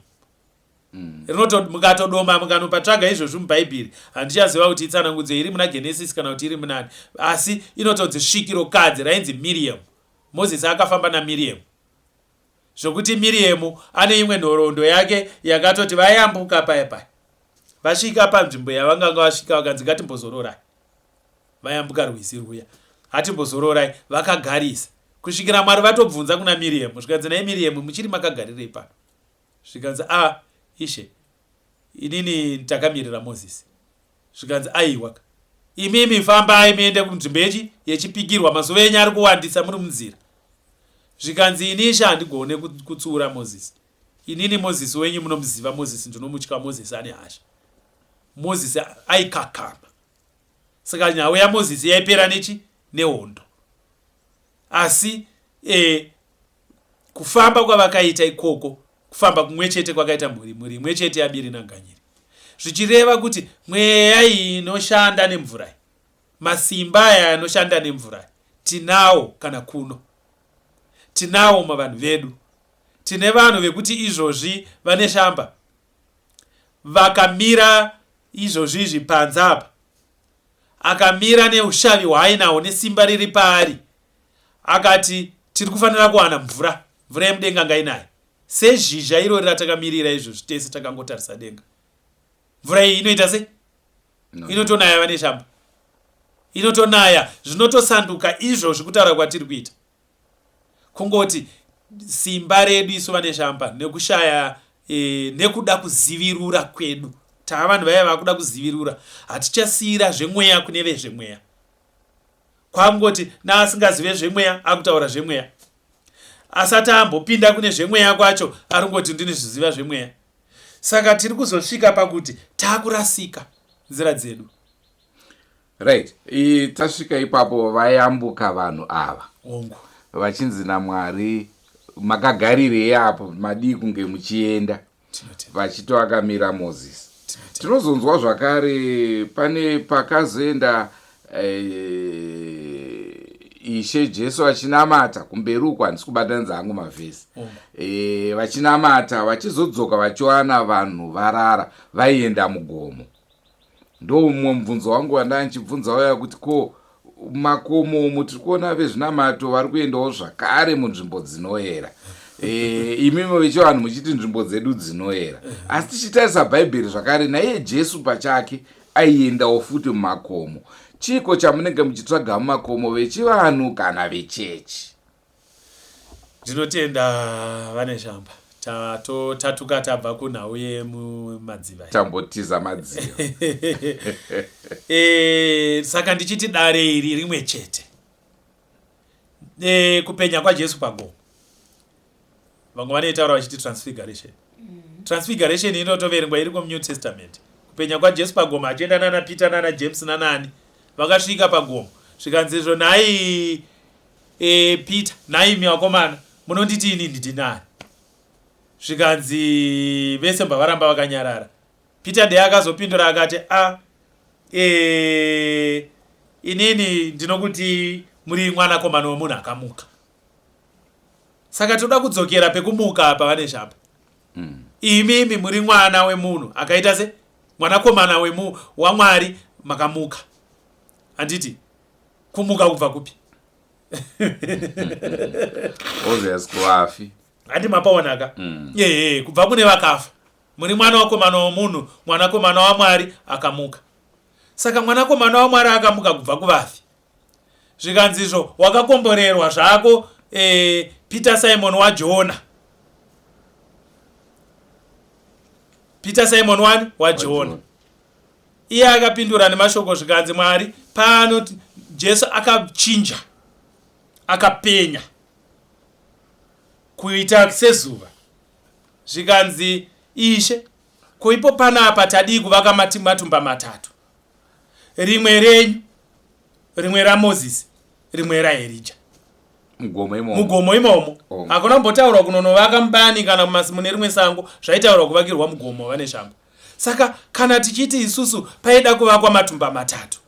Rinoto mukatodoma mukanopatsvaga izvozvi muBhaibheri, handichaziva kuti itsanangudzo iri muna Genesis kana kuti iri munani, asi inotonzi svikiro kadzi rainzi Miriam. Mozisi akafamba naMiriam. Zvokuti Miriam ane imwe nhoroondo yake yakatoti vayambuka paya paya. Vasvika panzvimbo yavanganga vasvika vakanzi ngatimbozororai. Vayambuka rwizi rwuya. Hatimbozororai vakagarisa. Kusvikira Mwari vatobvunza kuna Miriam zvikanzi nhai Miriam muchiri makagarirei pano? Zvikanzi a Ishe inini takamirira Mozisi. Zvikanzi aiwa ka imimi fambai muende kunzvimbo yechi yechipikirwa mazuva enyu ari kuwandisa muri munzira. Zvikanzi ini Ishe handigone kutsiura Mozisi. Inini Mozisi wenyu munomuziva Mozisi ndinomutya Mozisi ane hasha. Mozisi aikakama. Saka nhau yaMozisi yaipera nechi nehondo. Asi e, kufamba kwavakaita ikoko kufamba kumwe chete kwakaita mhuri mhuri imwe chete yaBiri naGanyiri. Zvichireva kuti mweya iyi inoshanda nemvura iyi, masimba aya anoshanda nemvura aya tinawo kana kuno. Tinawo mavanhu vedu. Tine vanhu vekuti izvozvi vane shamba vakamira izvozvi izvi panze apa akamira neushavi hwaainahwo nesimba riri paari akati tiri kufanira kuwana mvura mvura yemudenga ngainaye sezhizha irori ratakamirira izvozvi tese takangotarisa denga mvura iyi inoita sei no. inotonaya vane shamba inotonaya zvinotosanduka izvozvi kutaura kwatiri kuita Kungoti simba redu isu vaNeshamba nekushaya e, nekuda kuzivirura kwedu tava vanhu vaya vakuda kuzivirura hatichasiira zvemweya kune vezvemweya kwangoti naasingazive zvemweya akutaura zvemweya asati ambopinda kune zvemweya kwacho arikungoti ndini zviziva zvemweya saka tiri kuzosvika pakuti takurasika nzira dzedu Right. I, tasvika ipapo vayambuka vanhu ava. Hongu. Vachinzi naMwari makagarirei apo madii kunge muchienda. Vachitoakamira Moses. Tinozonzwa zvakare pane pakazoenda eh, Ishe Jesu achinamata kumberi uko handisi kubatanidza hangu mavhesi. Eh, vachinamata vachizodzoka vachiwana vanhu varara vaienda mugomo. Ndoumwe mubvunzo wangu wandanga ndichibvunza uya kuti ko makomo umu tiri kuona vezvinamato vari kuendawo zvakare munzvimbo dzinoera e, imimi vechivanhu muchiti nzvimbo dzedu dzinoera asi tichitarisa bhaibheri zvakare naiye jesu pachake aiendawo futi mumakomo chiiko chamunenge muchitsvaga mumakomo vechivanhu kana vechechi Ndinotenda vaNeshamba. Tatotatuka tabva kunhau yemumadziva. Tambotiza madziva. E, saka ndichiti dare iri rimwe chete. E, kupenya kwaJesu pagomo. Vamwe vanoitaura vachiti transfiguration. Transfiguration inotoverengwa iriko muNew Testament. Kupenya kwaJesu pagomo achienda nana Peter nana James nanani. Vakasvika pagomo. Zvikanzi izvo nhai E, Peter, nhaimi vakomana, munonditi ini ndini ani? Zvikanzi vese mbva varamba vakanyarara. Peter ndiye akazopindura akati, a, e, inini ndinokuti muri mwanakomana wemunhu akamuka. Saka toda kudzokera pekumuka apa vaNeshamba. Mm. Imimi muri mwana wemunhu akaita se mwanakomana wemu waMwari makamuka. Handiti? Kumuka kubva kupi? Obvious kuvafi. Handi mapaonaka. Mm. Ehe, kubva kune vakafa. Muri mwana wakomana womunhu, mwanakomana waMwari akamuka. Saka mwanakomana waMwari akamuka kubva kuvafi. Zvikanzi izvo wakakomborerwa zvako eh, Peter Simon waJona. Peter Simon wani waJona. Iye akapindura nemashoko zvikanzi Mwari pano Jesu akachinja akapenya kuita sezuva zvikanzi Ishe ko ipo panapa tadii kuvaka matumba matatu rimwe renyu rimwe raMozisi rimwe raErija mugomo imomo mugomo imomo oh. Hakuna kumbotaurwa kunonovaka mubani kana mune rimwe sango zvaitaurwa kuvakirwa mugomo vane shamba Saka kana tichiti isusu paida kuvakwa matumba matatu,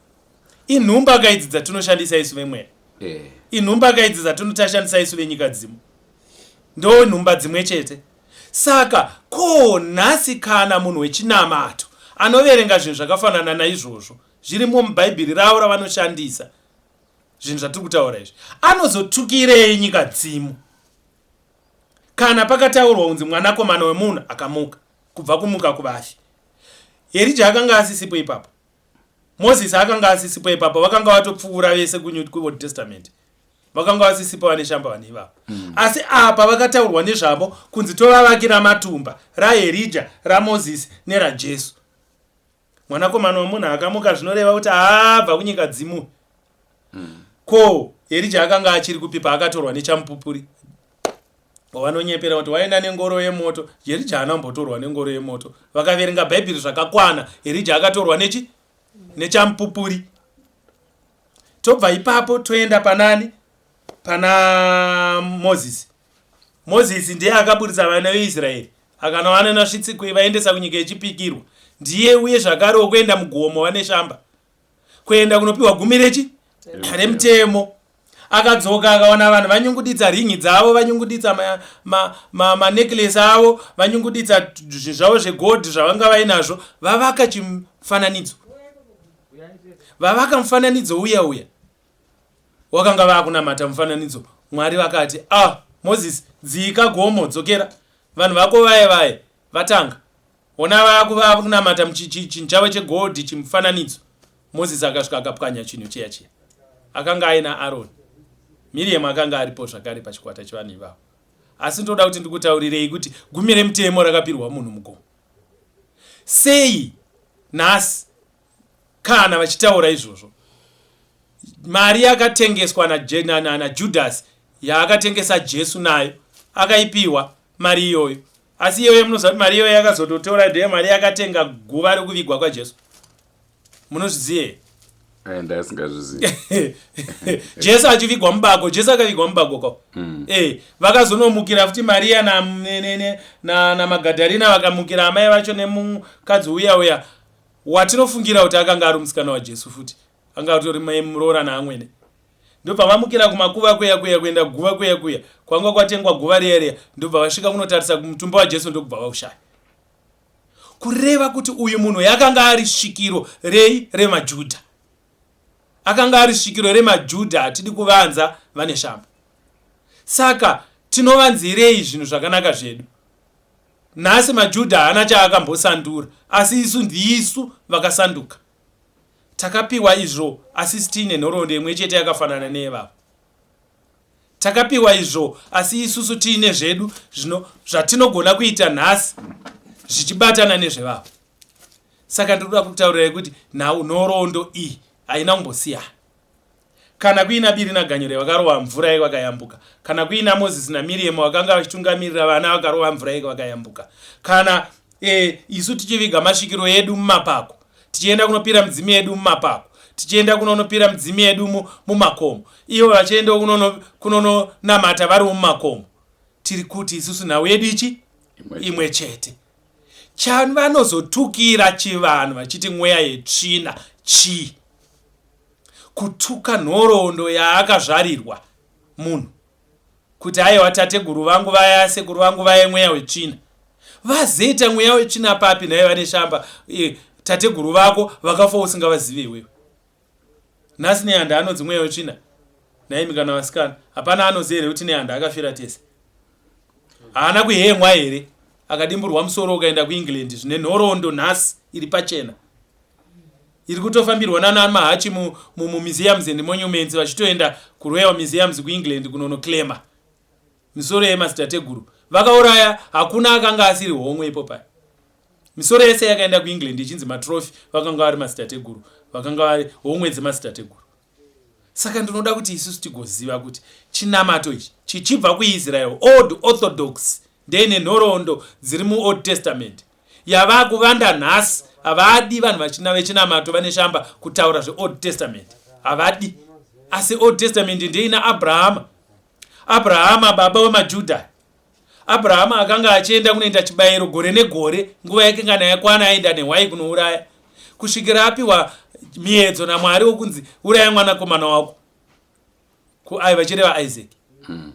inhumba ka idzi dzatinoshandisa isu vemweya? Eh. Inhumba ka idzi dzatinotashandisa isu venyika dzimu? Ndo nhumba dzimwe chete. Saka ko nhasi kana munhu wechinamato anoverenga zvinhu zvakafanana naizvozvo zvirimo mubhaibheri ravo ravanoshandisa zvinhu zvatiri kutaura izvi anozotukirei nyika dzimu kana pakataurwa kunzi mwanakomana wemunhu akamuka kubva kumuka kuvafi erija akanga asisipo ipapo Mozisi akanga asisipo ipapo, vakanga vatopfuura vese kuNew kuOld Testament. Vakanga vasisipo vane shamba vanhu ivavo. Mm. Asi apa vakataurwa nezvavo kunzi tovavakira matumba raErija, raMozisi neraJesu. Mwanakomana wemunhu akamuka zvinoreva kuti abva kunyika dzimu. Mm. Ko Erija akanga achiri kupi paakatorwa nechamupupuri? Vanonyepera kuti waenda nengoro yemoto. Erija haana kumbotorwa nengoro yemoto. Vakaverenga Bhaibheri zvakakwana. Erija akatorwa nechi? Nechamupupuri. Tobva ipapo toenda panani? Pana Mozisi. Mozisi ndiye akaburitsa vana veIsraeri akanowana svitsi vaendesa kunyika yechipikirwa. Ndiye uye zvakare wokuenda mugomo vane shamba. Kuenda kunopiwa gumi rechi? Remutemo. Akadzoka akawana vanhu vanyunguditsa ringi dzavo, vanyunguditsa manecklace ma, ma, avo, vanyunguditsa zvinhu zvavo zvegold zvavanga vainazvo, vavaka chimufananidzo. Vavaka mufananidzo uya uya. Wakanga vakunamata mufananidzo. Mwari vakati, ah, Moses, dzika gomo, dzokera. Vanhu vako vaye vaye, vatanga. Hona vakunamata chinhu chavo chegold chimufananidzo. Mozisi akasvika akapwanya chinhu chiya chiya. Akanga aina Aroni. Miriam akanga aripo zvakare pachikwata chevanhu ivavo. Asi ndoda kuti ndikutaurirei kuti gumi remutemo rakapirwa munhu mugomo. Sei nhasi kana vachitaura izvozvo mari yakatengeswa naJudhasi yaakatengesa Jesu nayo akaipiwa mari iyoyo asi iyoyo munoziva kuti mari iyoyo yakazototora ndeye mari yakatenga guva rekuvigwa kwaJesu munozviziva here eh, ndasingazvizivi Jesu achivigwa mubako Jesu akavigwa mubako ko mm. eh, vakazonomukira futi Mariya naMagadharina na, na vakamukira amai vacho nemukadzi uya uya watinofungira kuti akanga ari musikana waJesu futi anga atori mai muroora naamwene ndobva vamukira kumakuva kuya kuya kuenda guva kuya kuya kwanga kwatengwa guva riya riya ndobva vasvika kunotarisa kumutumbi waJesu ndokubva vaushaya kureva kuti uyu munhu yakanga ari svikiro rei remaJudha akanga ari svikiro remaJudha hatidi kuvanza vane shamba saka tinovanzirei zvinhu zvakanaka zvedu Nhasi maJudha haana chaakambosandura, asi isu ndisu vakasanduka. Takapiwa izvo asi isu tiine nhoroondo imwe chete yakafanana neyevavo. Takapiwa izvo asi isusu tiine zvedu zvino zvatinogona kuita nhasi zvichibatana nezvevavo. Saka ndiri kuda kukutaurirai kuti nhau nhoroondo iyi haina kumbosiyana. Kana kuina Biri naGanyure vakarova mvura vakayambuka. Kana kuina Moses naMiriam vakanga vachitungamirira vana vakarova mvura vakayambuka. Kana e, isu tichiviga masvikiro edu mumapako, tichienda kunopira midzimu yedu mumapako, tichienda kunonopira midzimu yedu mumakomo, ivo vachienda kunononamata vari mumakomo. Tiri kuti isusu nhau yedu ichi imwe chete. Chavanozotukira chivanhu vachiti mweya yetsvina chii? Kutuka nhoroondo yaakazvarirwa munhu kuti aiwa tateguru vangu vaya sekuru vangu vaye mweya wetsvina vazoita mweya wetsvina papi nhai vane shamba e, tateguru vako vakafa usingavazive iwewe nhasi nehanda anonzi mweya wetsvina nhaimi kana vasikana hapana anoziva here kuti nehanda akafira tese haana kuhemwa here akadimburwa musoro ukaenda kuengland zvine nhoroondo nhasi iri pachena iri kutofambirwa nana mahachi mumuseums and monuments vachitoenda kuroyal museums kuengland kunonoclaima misoro yemadzitateguru vakauraya hakuna akanga asiri homwe ipo paya misoro yese yakaenda kuengland ichinzi matrophy vakanga vari madzitateguru vakanga vari homwe dzemadzitateguru Saka ndinoda kuti isusu tigoziva kuti chinamato ichi chichibva kuIsrael, Old Orthodox ndeine nhoroondo dziri muOld Testament yavakuvanda nhasi. Havadi vanhu vachina vechinamato vane shamba kutaura zveOld Testament, havadi. Asi Old Testament ndeina Abrahama, Abrahama baba wemaJudha. Abrahama akanga achienda kunoita chibayiro gore negore, nguva yake kana yakwana aienda nehwai kunouraya, kusvikira apiwa miedzo naMwari wokunzi uraya mwanakomana wako, ai vachireva Isaac. Mm.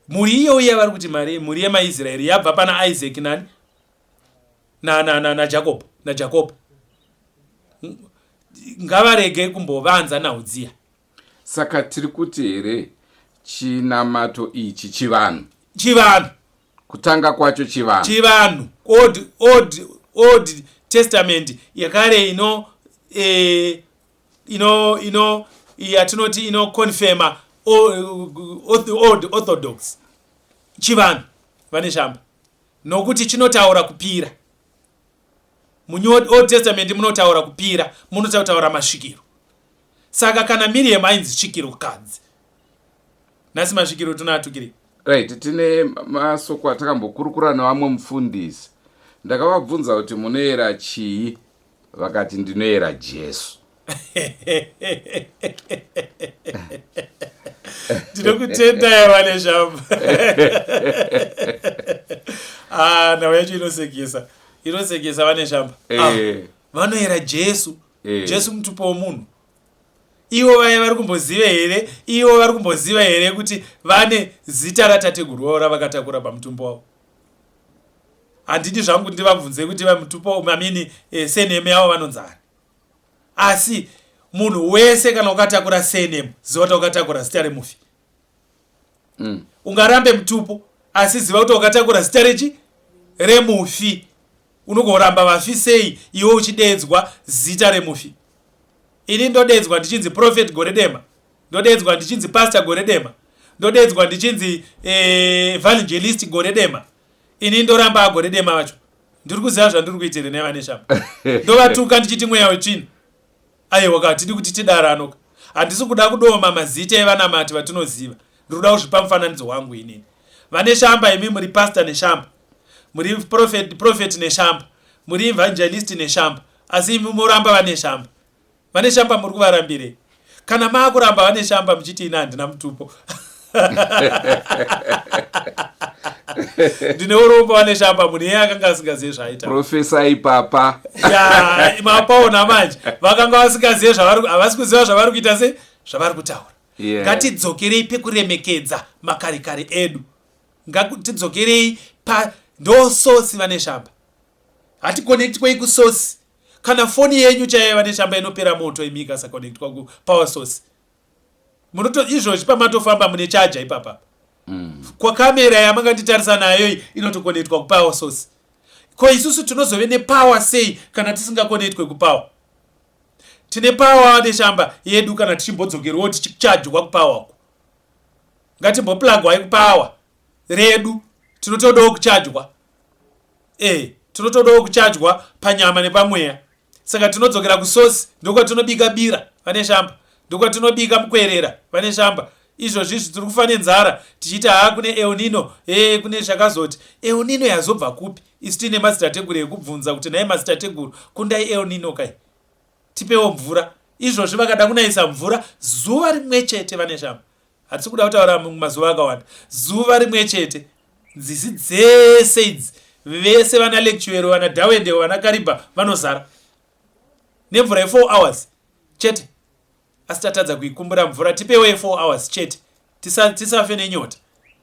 Mhuri iyoyi yavari kuti mari mhuri yemaIsraeri yabva pana Isaac nani na na na naJacob naJacob. Ngavarege kumbovanza nhau dziya. Saka tiri kuti here chinamato ichi chivanhu? Chivanhu. Kutanga kwacho chivanhu. Chivanhu. Old, old, old Testament yakare ino eh, ino ino yatinoti ino confirma old orthodox chivanhu vane shamba nokuti chinotaura kupira munew old testament munotaura kupira munotaura masvikiro saka kana miriam ainzi svikiro kadzi nhasi masvikiro tinoatukirei Right, tine masoko atakambokurukura nevamwe mufundisi. Ndakavabvunza kuti munoera chii, vakati ndinoera Jesu. Ndinokutendai vane shamba. Ah, nhau yacho inosekesa. Inosekesa vane shamba. Ah, eh. Vanoera Jesu. Eh. Jesu mutupo womunhu. Ivo vaye vari kumboziva here? Ivo vari kumboziva here kuti vane zita ratateguru wavo ravakatakura pamutumbi wavo? Handidi zvangu ndivabvunze kuti vamutupo mamini eh, surname yavo vanonzani. Asi munhu wese kana ukatakura surname, ziva kuti wakatakura zita remufi. Mm. Ungarambe mutupo asi ziva kuti wakatakura zita rechi remufi. Unogoramba vafi sei iwe uchideedzwa zita remufi? Ini ndodeedzwa ndichinzi Prophet Goredema, ndodeedzwa ndichinzi Pastor Goredema, ndodeedzwa ndichinzi eh, Evangelist Goredema. Ini ndoramba aGoredema vacho. Ndiri kuziva zvandiri kuita here nevaNeshamba. Ndovatuka ndichiti mweya wetsvina. Aiwa ka hatidi kuti tidarano ka. Handisi kuda kudoma mazita evanamati vatinoziva. Ndiri kuda kuzvipa mufananidzo wangu inini. VaNeshamba imi muri Pastor Neshamba. Muri prophet, prophet Neshamba. Muri evangelist Neshamba. Asi imi moramba vaNeshamba. VaNeshamba muri kuvarambirei? Kana maakuramba vaNeshamba muchiti ini handina mutupo. Ndine urombo vaNeshamba munhu iye akanga asingazive zvaaita. Professor ipapa. Ya, mapaona manje. Vakanga vasingazive zvavari havasi kuziva zvavari kuita se zvavari kutaura. Yeah. Ngatidzokerei pekuremekedza makarikari edu. Ngatidzokerei pa ndo source vaNeshamba. Hatikonectwei kusource. Kana foni yenyu chaiyo vaNeshamba inopera moto imi ikasakonectwa kupower source. Munoto izvozvi pamatofamba mune charger ipapa. Kwa kamera yamanganditarisa nayo iyi inotokonectwa kupower source. Ko isusu tinozove nepower sei kana tisingakonectwe kupower? Tine power vaNeshamba yedu kana tichimbodzokerwawo tichichajwa kupower uko. Ngatimboplugwai kupower redu tinotodawo kuchajwa. Eh, tinotodawo kuchajwa panyama nepamweya. Saka tinodzokera kusource ndokwatinobika bira vaNeshamba. Ndokwatinobika mukwerera vaNeshamba. Izvozvi izvi tiri kufa nenzara tichiti haa kune El Nino, eh kune zvakazoti. El Nino yazobva kupi? Isu tiine madzitateguru ekubvunza kuti nhai madzitateguru kundai El Nino kai. Tipewo mvura. Izvozvi vakada kunayisa mvura zuva rimwechete vaNeshamba. Hatisi kuda kutaura mazuva akawanda. Zuva rimwe chete nzizi dzese idzi vese vana Lectuero vana Dawendeo vana Kariba vanozara nemvura ye4 hours chete. Asi tatadza kuikumbura mvura tipewo ye4 hours chete. Tisa, tisafe nenyota.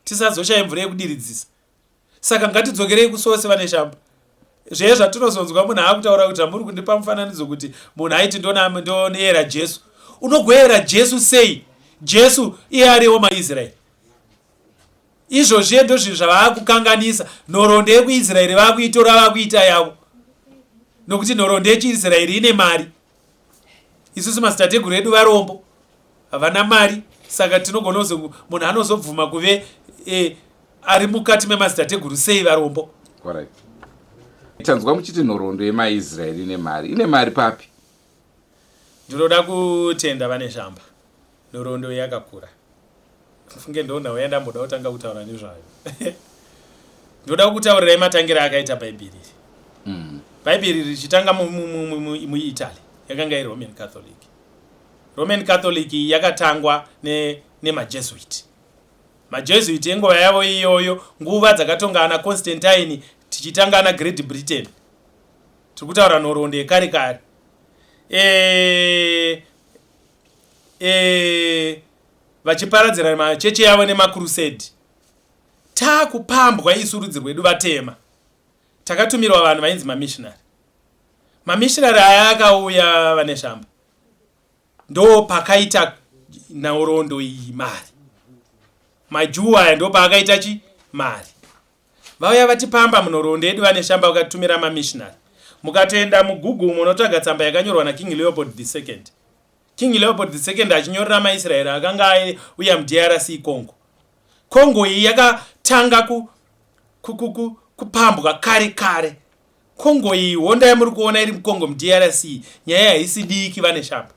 Tisazoshaye mvura yekudiridzisa. Saka ngatidzokerei kusource vaNeshamba. Zviye zvatinozonzwa munhu akutaura kuti zvamuri kundipa mufananidzo kuti munhu aiti ndoyera Jesu. Unogoyera Jesu sei? Jesu iye ariwo maIsraeri. Izvozviye ndozvinhu zvavakukanganisa. Nhoroondo yekuIsraeri vakuitora vakuita yavo. Nokuti nhoroondo yechiIsraeri ine mari. Isusu madzitateguru edu varombo. Havana mari saka tinogona kuzo munhu anozobvuma kuve e, ari mukati memadzitateguru sei varombo. Correct. Tanzwa muchiti nhoroondo yemaIsraeri ine mari. Ine mari papi? Ndinoda kutenda vaNeshamba. Nhoroondo yakakura. Funge ndonhau yandamboda kutanga kutaura nezvayo. Ndoda kukutaurirai matangiro akaita Bhaibheri iri. Bhaibheri richitanga muItaly yakanga iri Roman Catholic. Roman Catholic iyi yakatangwa nemaJesuit. MaJesuit enguva yavo iyoyo, nguva dzakatonga ana Constantine tichitanga ana Great Britain. Tiri kutaura nhoroondo yekare kare. E, e, vachiparadzira machechi yavo nemakrusade. Takupambwa isu rudzi rwedu vatema. Takatumirwa vanhu vainzi mamissionary. Mamissionary aya akauya vaNeshamba. Ndo pakaita nhoroondo iyi mari. Majuu aya ndo paakaita chi mari. Vauya vatipamba munhoroondo yedu vaNeshamba vakatumira mamissionary. Mukatoenda muGoogle munotsvaga tsamba yakanyorwa naKing Leopold II. King Leopold II achinyorera maIsraeri akanga auya muDRC Congo. Congo iyi yakatanga kupambwa kare kare. Congo iyi honda yamuri kuona iri muCongo muDRC nyaya haisi diki vaNeshamba.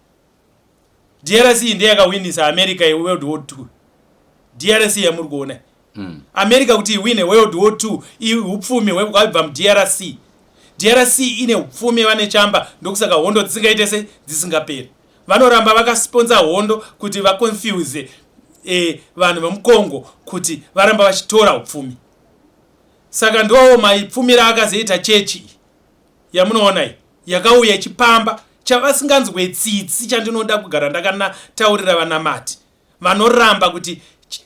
DRC ndiye yakawinisa America yeWorld War II. DRC yamuri kuona. America kuti iwine World War II upfumi hwabva muDRC. DRC ine upfumi vaNeshamba ndokusaka hondo dzisingaite se dzisingaperi. Vanoramba vakasponsa hondo kuti vaconfuse vanhu vemuCongo kuti varamba vachitora upfumi. Saka ndo maipfumira akazoita chechi yamunoona iyi yakauya ichipamba chavasinganzwe tsitsi chandinoda kugara ndakanataurira vanamati vanoramba kuti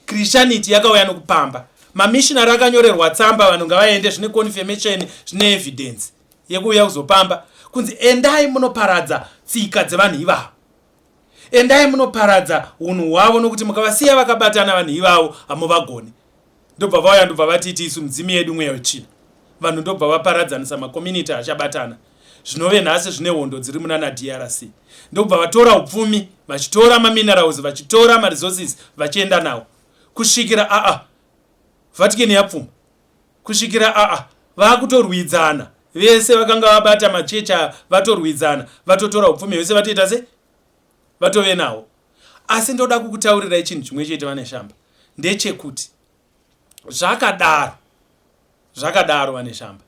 Christianity yakauya nokupamba. Mamissionary akanyorerwa tsamba vanhu ngavaende zvine confirmation zvine evidence yekuuya kuzopamba kunzi endai munoparadza tsika dzevanhu ivavo. Endai munoparadza unhu hwavo nokuti mukavasiya vakabatana vanhu ivavo hamuvagoni. Ndobva vauya ndobva vatiti isu mudzimu yedu mweya wetsvina. Vanhu ndobva vaparadzanisa macommunity achabatana. Zvinove nhasi zvine hondo dziri munana DRC. Ndobva vatora upfumi, vachitora maminerals, vachitora maresources vachienda nawo. Kusvikira aa Vatican yapfuma. Kusvikira aa vakutorwidzana. Vese vakanga vabata machechi vatorwidzana, vatotora upfumi vese vatoita se vatove nawo. Asi ndoda kukutaurirai chinhu chimwe chete vaNeshamba. Ndechekuti zvakadaro zvakadaro vaNeshamba.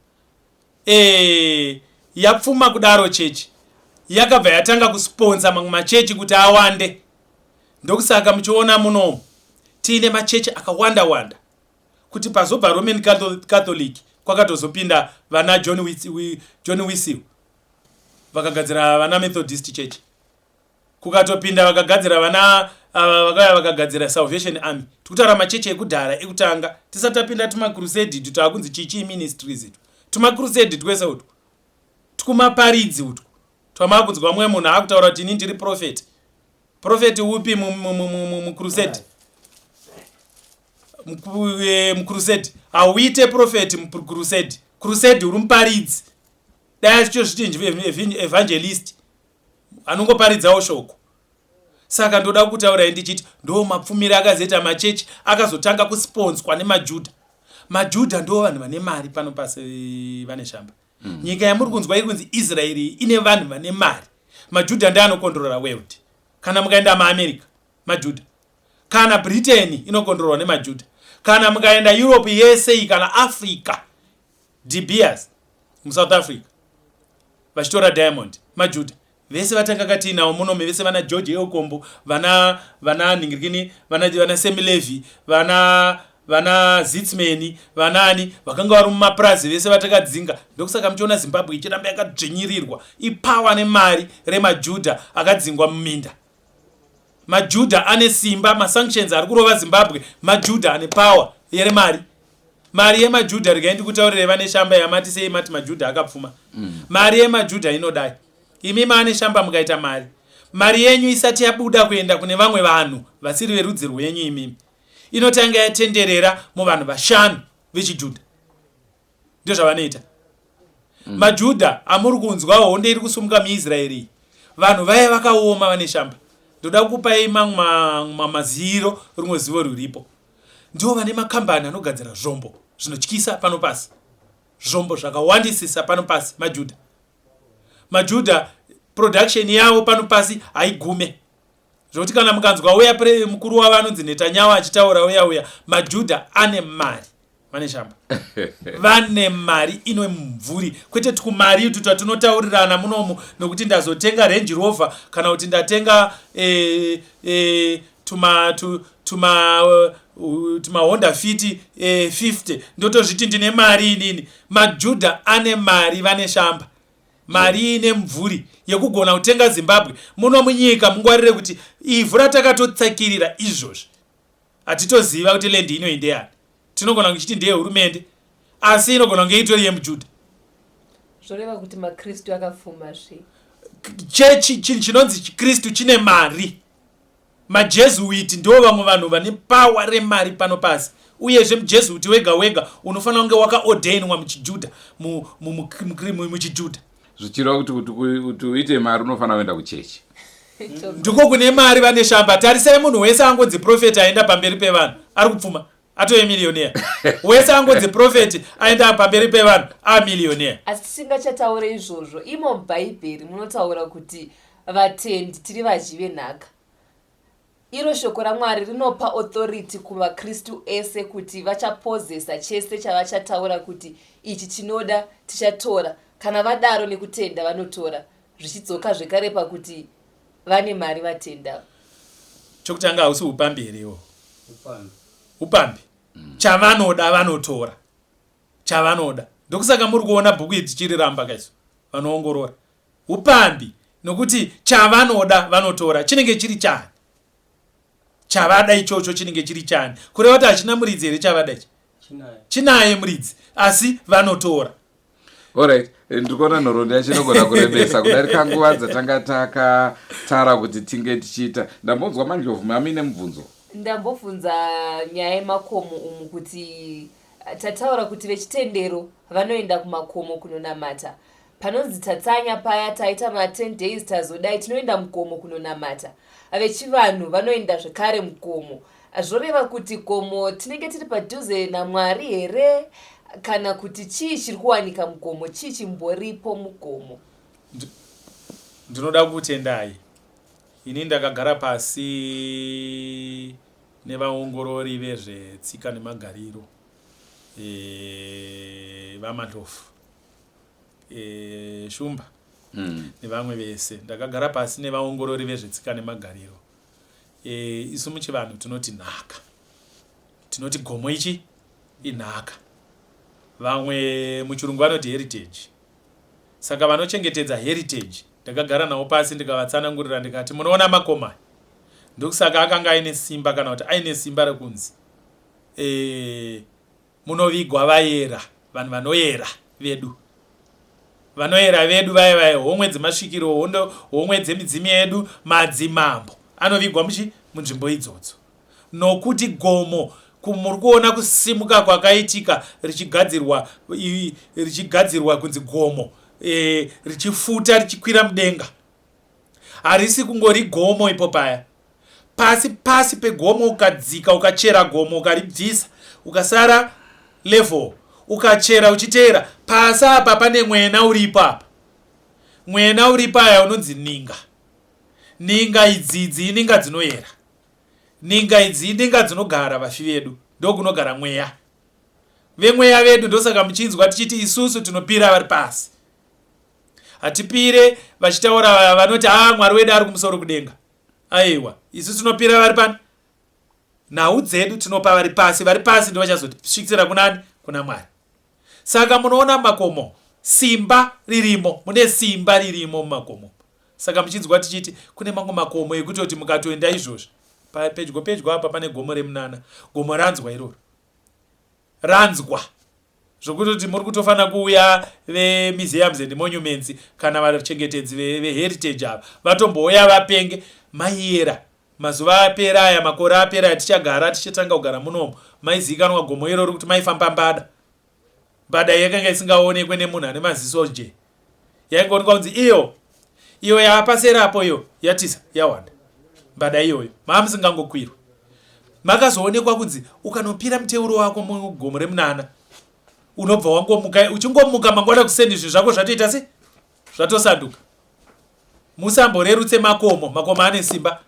Yapfuma kudaro chechi yakabva yatanga kusponsa mamwe machechi kuti awande. Ndokusaka muchiona munomu tiine machechi akawanda wanda. Kuti pazobva Roman Catholic kwakatozopinda vana John Wesley vakagadzira vana Methodist Church. Kukatopinda vakagadzira vana vakauya vakagadzira Salvation Army. Tikutaura machechi ekudhara ekutanga tisati tapinda tumacrusade itu taakunzi chichi ministries itu. Tumacrusade twese utwu. Twumaparidzi utwu. Twamakunzwa mumwe munhu akutaura kuti ini ndiri prophet. Prophet upi mucrusade? Mucrusade. Hauite prophet mucrusade. Crusade uri muparidzi. Dai achichozviti evangelist. Anongoparidzawo shoko. Saka ndoda kutaura ndichiti ndo mapfumiro akazoita machechi akazotanga kusponswa nemaJudha. Majudha ndo vanhu vane mari pano pasi vaNeshamba. Nyika yamuri kunzwa iri kunzi Israeri ine vanhu vane mari. Majudha ndiye anokontrora world. Kana mukaenda muAmerica, maJudha. Kana Britain inokontrorwa nemaJudha. Kana mukaenda Europe yese kana Africa, De Beers muSouth Africa vachitora diamond, maJudha. Vese vatanga katiinawo munomi vese vana George Eokombo, vana ningirikini, vana Sam Levy, vana Zitzman, vanani vakanga vari mumapurazi vese vatakadzinga. Ndokusaka muchiona Zimbabwe ichiramba yakadzvinyirirwa. Ipawa nemari remaJudha akadzingwa muminda. Majudha ane simba, masanctions ari kurova Zimbabwe, maJudha ane power yeremari. Mari yemaJudha regai ndikutaurire vaNeshamba yamati sei mati maJudha akapfuma. Mari yemaJudha inodai. Imi maNeshamba mukaita mari. Mari yenyu isati yabuda kuenda kune vamwe vanhu vasiri verudzi rwenyu imimi. Inotanga yatenderera muvanhu vashanu vechiJudha. Ndozvavanoita. Majudha amuri kunzwa hondo iri kusumuka muIsraeri. Vanhu vaya vakaoma vaNeshamba. Ndoda kukupai mamwe maziro rimwe zivo ruripo. Ndivo vane makambani anogadzira zvombo zvinotyisa pano pasi. Zvombo zvakawandisisa pano pasi maJudha. Majudha production yavo pano pasi haigume. Zvokuti kana mukanzwa uya mukuru wavo anonzi Netanyahu achitaura uya uya, maJudha ane mari. VaNeshamba. Vane mari ino mumvuri. Kwete twumari utwu twatinotaurirana munomu nokuti ndazotenga Range Rover kana kuti ndatenga tuma Honda Fit 50 ndotozviti ndine mari inini. Majudha ane mari vaNeshamba. Mari ine mumvuri yekugona kutenga Zimbabwe. Muno munyika mungwarire kuti ivhu ratakatotsakirira izvozvi. Hatitoziva kuti land ino ndeyani. Tinogona kunge tichiti ndeyehurumende asi inogona kunge itori yemuJudha. Zvoreva kuti maKristu akapfuma zve. Chechi chinhu chinonzi chiKristu chine mari. MaJesuit ndivo vamwe vanhu vane power remari pano pasi. Uyezve muJesuit wega wega unofanira kunge wakaordainwa muchiJudha, muchiJudha. Zvichireva kuti kuti uite mari unofanira kuenda kuchechi. Ndiko kune mari vane shamba. Tarisai munhu wese angonzi prophet aenda pamberi pevanhu ari kupfuma. Atove millionaire. Wese angonzi prophet aenda pamberi pevanhu a millionaire. Asi tisingachataure izvozvo, imo muBhaibheri munotaura kuti vatendi tiri vadyi venhaka. Iro shoko raMwari rinopa authority kuvaKristu ese kuti vachapozesa chese chavachataura kuti ichi tinoda tichatora kana vadaro nekutenda vanotora zvichidzoka zvekare pakuti vane mari vatenda. Chokutanga hausi upambi here iwowo? Upambi. Chavanoda vanotora. Chavanoda. Ndokusaka muri kuona bhuku iri tichiriramba kaisu vanoongorora. Upambi nokuti chavanoda vanotora chinenge chiri chani? Chavada ichocho chinenge chiri chani? Kureva kuti hachina muridzi here chavada ichi? Chinaye muridzi asi vanotora. Alright, eh, ndiri kuona nhoroondo yacho inogona kurebesa kudarika nguva dzatanga takatara kuti tinge tichiita. Ndambonzwa Mandlovu mami nemubvunzo. Ndambobvunza nyaya yemakomo umu kuti tataura kuti vechitendero vanoenda kumakomo kunonamata. Panonzi tatsanya paya taita ma 10 days tazodai tinoenda mugomo kunonamata. Vechivanhu vanoenda zvekare mugomo. Zvoreva kuti gomo tinenge tiri padhuze naMwari here kana kuti chii chiri kuwanika mugomo chii chimboripo mugomo? Ndinoda kukutendai. Ini ndakagara pasi nevaongorori vezvetsika nemagariro e, vaMandlovu e, Shumba nevamwe vese. Ndakagara pasi nevaongorori vezvetsika nemagariro. E, isu muchivanhu tinoti nhaka. Tinoti gomo ichi inhaka. Vamwe muchirungu vanoti heritage. Saka vanochengetedza heritage ndakagara navo pasi ndikavatsanangurira ndikati munoona makomo aya ndokusaka akanga aine simba kana kuti aine simba rekunzi e, munovigwa vayera vanhu vanoyera vedu vanoyera vedu vaya vaya homwe dzemasvikiro hondo homwe dzemidzimu yedu madzimambo anovigwa muchi munzvimbo idzodzo nokuti gomo muri kuona kusimuka kwakaitika richigadzirwa richigadzirwa kunzi gomo e, richifuta richikwira mudenga harisi kungori gomo ipo paya pasi pasi pegomo ukadzika ukachera gomo ukaribvisa ukasara level ukachera uchiteera pasi apa pane mwena uripo apa mwena uripo aya unonzi ninga ninga idzidzi ininga dzinoyera ninga idzi ininga dzinogara vafi vedu ndokunogara mweya vemweya vedu ndosaka muchinzwa tichiti isusu tinopira vari pasi Hatipire vachitaura vanoti haa Mwari wedu ari kumusoro kudenga. Aiwa, isu tinopira vari pani? Nhau dzedu tinopa vari pasi, vari pasi ndivo vachazotisvikisira kunani? Kuna Mwari. Saka munoona makomo simba ririmo, mune simba ririmo mumakomo. Saka muchinzwa tichiti kune mamwe makomo ekutoti mukatoenda izvozvi pedyo pedyo apa pane gomo remunana, gomo ranzwa iroro. Ranzwa. Zvokutoti muri kutofanira kuuya vemuseums and monuments kana vachengetedzi veheritage ava vatombouya vapenge maiyera mazuva apera aya makore apera aya tichagara tichatanga kugara munomu maizivikanwa gomo iroro kuti maifamba mbada mbada yakanga isingaonekwe nemunhu ane maziso je yaingoonekwa kunzi iyo iyo yaapaserapo iyo yatiza yawanda mbada iyoyo maamusingangokwirwa makazoonekwa kunzi ukanopira muteuro wako mugomo remunana unobva wangomuka uchingomuka mangwana kuseni zvinhu zvako zvatoita se zvatosanduka musamborerutse makomo makomo ane simba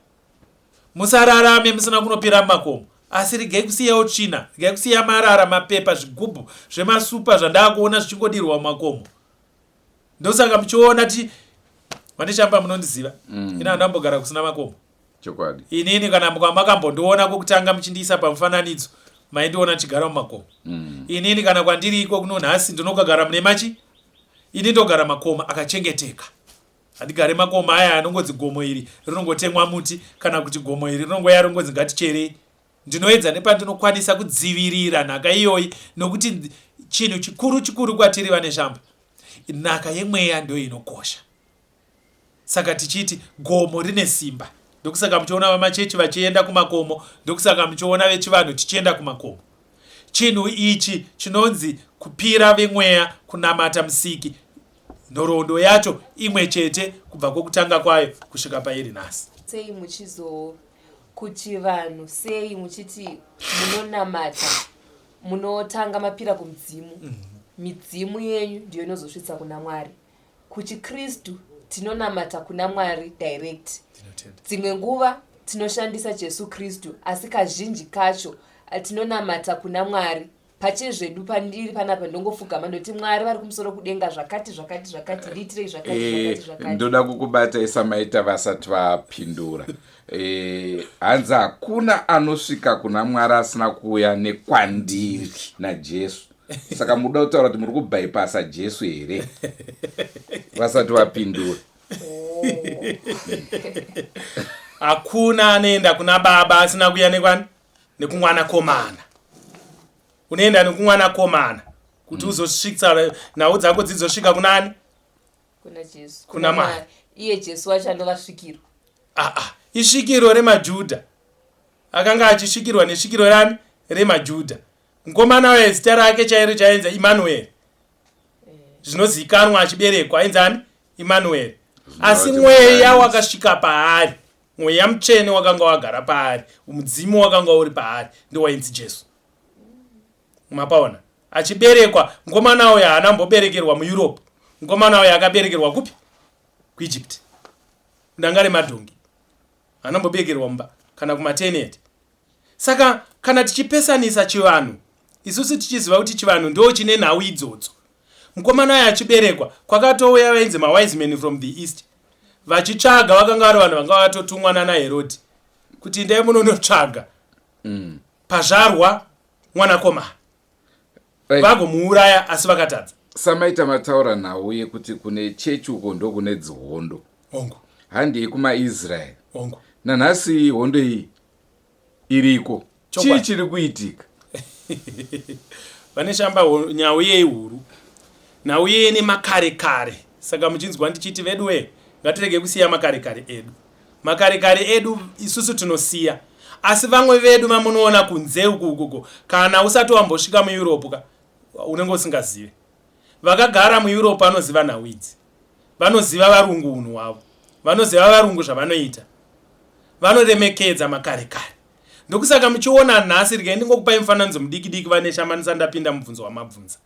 musararame musina kunopira mumakomo asi regai kusiyawo tsvina regai kusiya marara mapepa zvigubhu zvemasupa zvandaakuona zvichingodirwa mumakomo ndosaka muchiona ti vaneshamba munondiziva mm. ini handambogara kusina makomo chokwadi inini kana makambondiona kokutanga muchindiisa pamufananidzo maindiona ndichigara mumakomo mm. inini kana kwandiri iko kuno nhasi ndinokagara mune machi ini ndogara makomo akachengeteka handigare makomo aya anongonzi gomo iri rinongotemwa muti kana kuti gomo iri rinongoya rinongonzi ngaticherei. Ndinoedza nepandinokwanisa kudzivirira nhaka iyoyi nokuti chinhu chikuru chikuru kwatiri vaNeshamba, nhaka yemweya ndiyo inokosha. Saka tichiti gomo rine simba. Ndokusaka muchiona vamachechi vachienda kumakomo, ndokusaka muchiona vechivanhu tichienda kumakomo. Chinhu ichi chinonzi kupira vemweya, kunamata Musiki, nhoroondo yacho imwe chete kubva kwokutanga kwayo kusvika pairi nhasi. Sei muchizo kuchivanhu sei muchiti munonamata munotanga mapira kumudzimu midzimu yenyu ndiyo inozosvitsa kuna Mwari. KuchiKristu tinonamata kuna Mwari direct. Dzimwe nguva tinoshandisa Jesu Kristu asi kazhinji kacho tinonamata kuna Mwari pachezvedu. Pandiri panapa ndongofugama ndoti Mwari vari kumusoro kudenga zvakati zvakati zvakati ndiitirei zvakati zvakati zvakati. Ndoda kukubata isamaita vasati vapindura. Hanzi hakuna anosvika kuna Mwari asina kuuya nekwandiri naJesu. Saka muda kutaura kuti muri kubhaipasa Jesu here? Vasati vapindura. Hakuna anoenda kuna Baba asina kuuya nekwani? Nekumwanakomana. Unoenda nekumwanakomana kuti uzosvitsa nhau dzako dzizosvika kunani? Kuna Jesu. Kuna Mwari. Iye Jesu wacho anova svikiro. Aa, isvikiro remaJudha. Akanga achisvikirwa nesvikiro rani? RemaJudha. Mukomana uya zita rake chairo chainzi Emmanuel. Zvinozikanwa achiberekwa ainzi ani? Emmanuel. Asi mweya wakasvika paari, mweya mutsvene wakanga wagara paari, mudzimu wakanga uri paari, ndowainzi Jesu. Mapaona? Achiberekwa, mukomana uya haana kumboberekerwa muEurope. Mukomana uya akaberekerwa kupi? KuEgypt. Kudanga remadhongi. Haana kumboberekerwa mumba kana kumaternity. Saka kana tichipesanisa chivanhu, isusu tichiziva kuti chivanhu ndo chine nhau idzodzo. Mukomana uya achiberekwa, kwakatouya vainzi mawise men from the east. Vachitsvaga, vakanga vari vanhu vanga vatotumwa nana Herodi kuti endai munonotsvaga pazvarwa mwanakomana. Vagomuuraya asi vakatadza. Samaita mataura nhau yekuti kune chechi uko ndokune dzihondo. Hongu. Handei kumaIsrael. Hongu. Nanhasi hondo iyi iriko. Chii chiri kuitika? Vane shamba nhau yei huru. Nhau yei nemakare kare. Saka muchinzwa ndichiti veduwe ngatirege kusiya makare kare edu. Makare kare edu isusu tinosiya. Asi vamwe vedu vamunoona kunze uku ukuko kana usati wambosvika muEurope ka unenge usingazive. Vakagara muEurope vanoziva nhau idzi. Vanoziva varungu unhu hwavo. Vanoziva varungu zvavanoita. Vanoremekedza makare kare. Ndokusaka muchiona nhasi regai ndingokupai mufananidzo mudiki diki vane shamba ndisati ndapinda mubvunzo wamabvunza.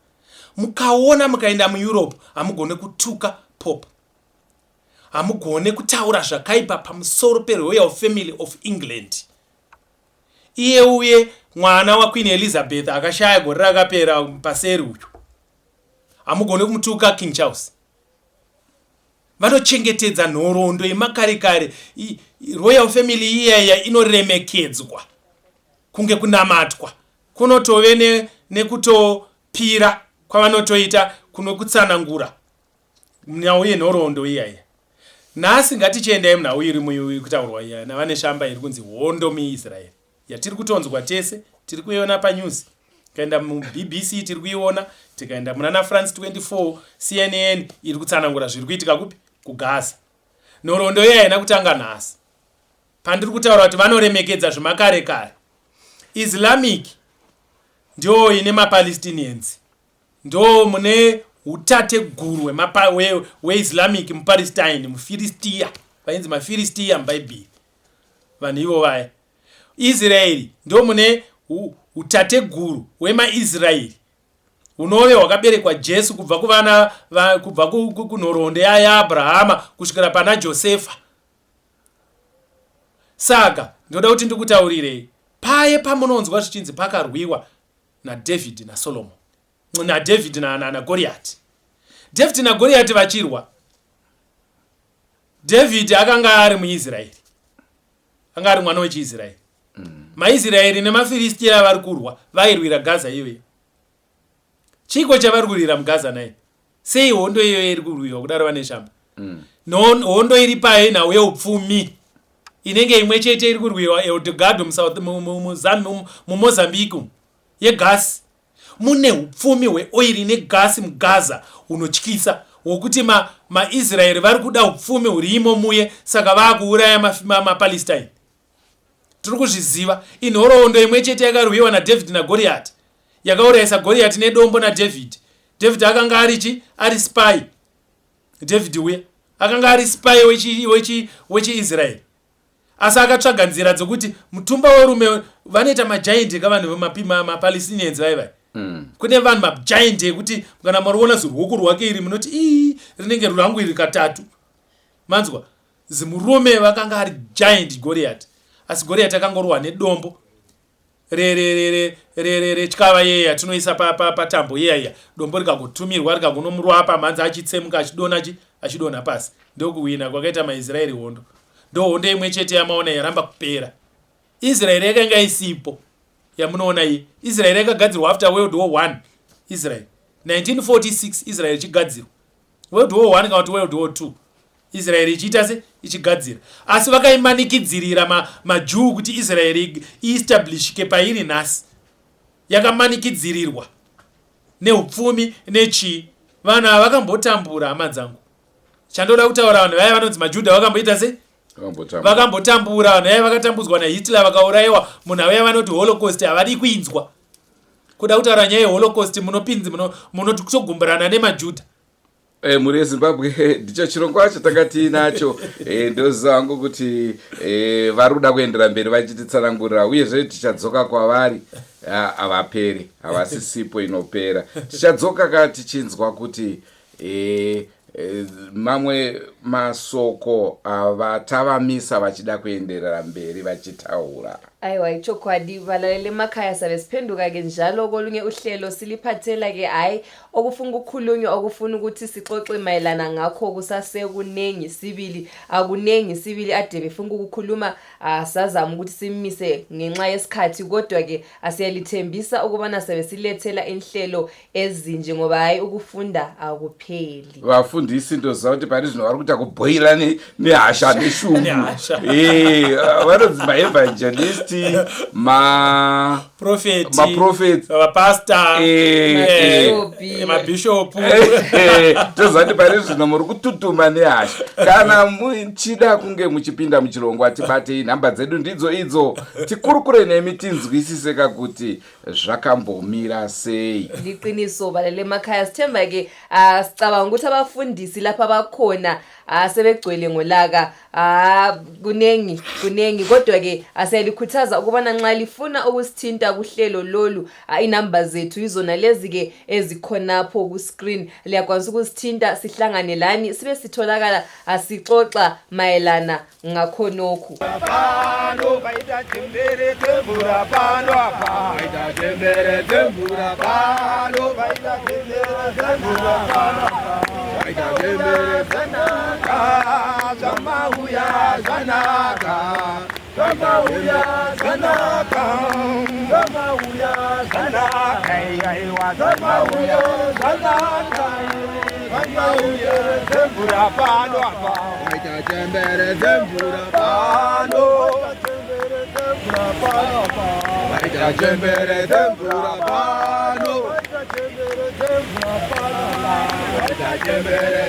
Mukaona mukaenda muEurope hamugone kutuka Pope. Hamugone kutaura zvakaipa pamusoro peRoyal Family of England. Iye uye mwana waQueen Elizabeth akashaya gore rakapera paseri uyu. Hamugone kumutuka King Charles. Vanochengetedza nhoroondo yemakare kare. Royal Family iyaya inoremekedzwa kunge kunamatwa. Kunotove nekutopira kwavanotoita kunokutsanangura nhau yenhoroondo iyaya. Nhasi ngatichiendai munhau iri iri kutaurwa iya naVaNeshamba iri kunzi hondo muIsraeri yatiri kutonzwa tese, tiri kuiona panews. Tikaenda muBBC tiri kuiona, tikaenda munana France 24, CNN iri kutsanangura zviri kuitika kupi? KuGaza. Nhoroondo iya haina kutanga nhasi. Pandiri kutaura kuti vanoremekedza zvemakare kare. Islamic ndiyo ine maPalestinians. Ndo mune utateguru hweIslamic muPalestine, muFiristia. Vainzi maFiristia muBhaibheri. Vanhu ivo vaya. Israeri ndo mune utateguru hwemaIsraeri hunove hwakaberekwa Jesu kubva kuvana kubva kunhoroondo yaAbrahama kusvikira pana Josefa. Saka ndoda kuti ndikutaurirei paye pamunonzwa zvichinzi pakarwiwa naDavid naSolomon naDavid naGoriati. David naGoriati vachirwa, David akanga ari muIsraeri, anga ari mwana wechiIsraeri. MaIsraeri nemaFiristia vari kurwa, vairwira Gaza iyoyo. Chiko chavari kurwira muGaza naye? Sei hondo iyoyo iri kurwiwa kudaro vane shamba? Hondo iri payo inhau yeupfumi. Inenge imwe chete iri kurwiwa Eldorado muMozambique umu yegasi. Mune upfumi hweoiri negasi muGaza hunotyisa hwokuti maIsraeri vari kuda upfumi huri imo muye saka vaakuuraya maPalestine. Tiri kuzviziva. Inhoroondo imwe chete yakarwiwa naDavid naGoriati yakaurayisa Goriati nedombo naDavid. David akanga ari chi? Ari spy. David uya akanga ari spy wechiIsraeri. Asi akatsvaga nzira dzokuti mutumba werume vanoita majaindi ka vanhu vemapalestinians vaye vaye. Kune vanhu majaindi ekuti kana mariona ziruoko rwake iri munoti ii rinenge rwangu iri katatu. Manzwa? Zimurume vakanga ari giant Goliath. Asi Goliath akangorohwa nedombo retyava yeye yatinoisa patambo iya iya dombo rikagotumirwa rikagonomurwa pamhanza achitsemuka achidonha achidonha pasi. Ndokuhwina kwakaita maIsraeri hondo. Ndohondo imwe chete yamaona yaramba kupera. Israeri yakanga isipo yamunoona iyi. Israeri yakagadzirwa after World War 1. Israel 1946 Israel ichigadzirwa. World War 1 kana kuti World War 2 Israel ichiita se ichigadzira. Asi vakaimanikidzirira maJew kuti Israel iestablishike pairi nhasi. Yakamanikidzirirwa neupfumi nechii. Vanhu ava vakambotambura hama dzangu. Chandoda kutaura vanhu vaya vanonzi maJudha vakamboita sei? Vakambotambura vanhu vaya vakatambudzwa naHitler vakaurayiwa munhu vaya vanoti Holocaust havadi kuinzwa. Kuda kutaura nyaya yeHolocaust munopinzi munotogumburana nemaJudha. Mhuri yeZimbabwe ndicho chirongwa chatanga tiinacho. Ndoziva hangu kuti vari kuda kuendera mberi vachititsanangurira uyezve tichadzoka kwavari. Havaperi, havasisipo inopera. Tichadzoka ka tichinzwa kuti mamwe masoko avatavamisa vachida kuenderera mberi vachitaura. Aiwa ichokwadi balaleli emakhaya sabe siphenduka-ke njalo kolunye uhlelo siliphathela-ke hhayi okufuna ukukhulunywa okufuna ukuthi sixoxe mayelana ngakho kusasekuningi sibili akuningi sibili ade befuna ukukhuluma sazama ukuthi simise ngenxa yesikhathi kodwa-ke asiyalithembisa ukubana sabe silethela inhlelo ezinje ngoba hhayi ukufunda akupheli. Vafundisi ndoziva kuti pari zvino vari kuita kubhoila nehasha neshungu. Vanonzi maevangelist, maprofet, vapastor, mabhishopu. Toziva kuti pari zvino muri kututuma nehasha. Kana muchida kunge muchipinda muchirongwa tibatei, nhamba dzedu ndidzo idzo, tikurukure nemi tinzwisiseka kuti zvakambomira sei. Liqiniso balele emakhaya sithemba-ke sicabanga ukuthi abafundisi lapha bakhona sebegcwele ngolaka. Kuningi kuningi kodwa-ke siyalikhuthaza ukubana nxa lifuna ukusithinta kuhlelo lolu inamba zethu yizona lezi-ke ezikhonapho ku-screen. Liyakwanisa ukusithinta sihlangane lani sibe sitholakala sixoxa mayelana ngakhonokhu. Pano paita chembere dzemvura pano apa paita chembere dzemvura pano paita chembere dzemvura pano apa paita chembere zvanaka zvamauya zvanaka zvamauya zvanaka zvamauya zvanaka aiwa zvamauya zvanaka zvamauya dzemvura pano apa paita chembere dzemvura pano paita chembere dzemvura pano paita chembere dzemvura pano paita chembere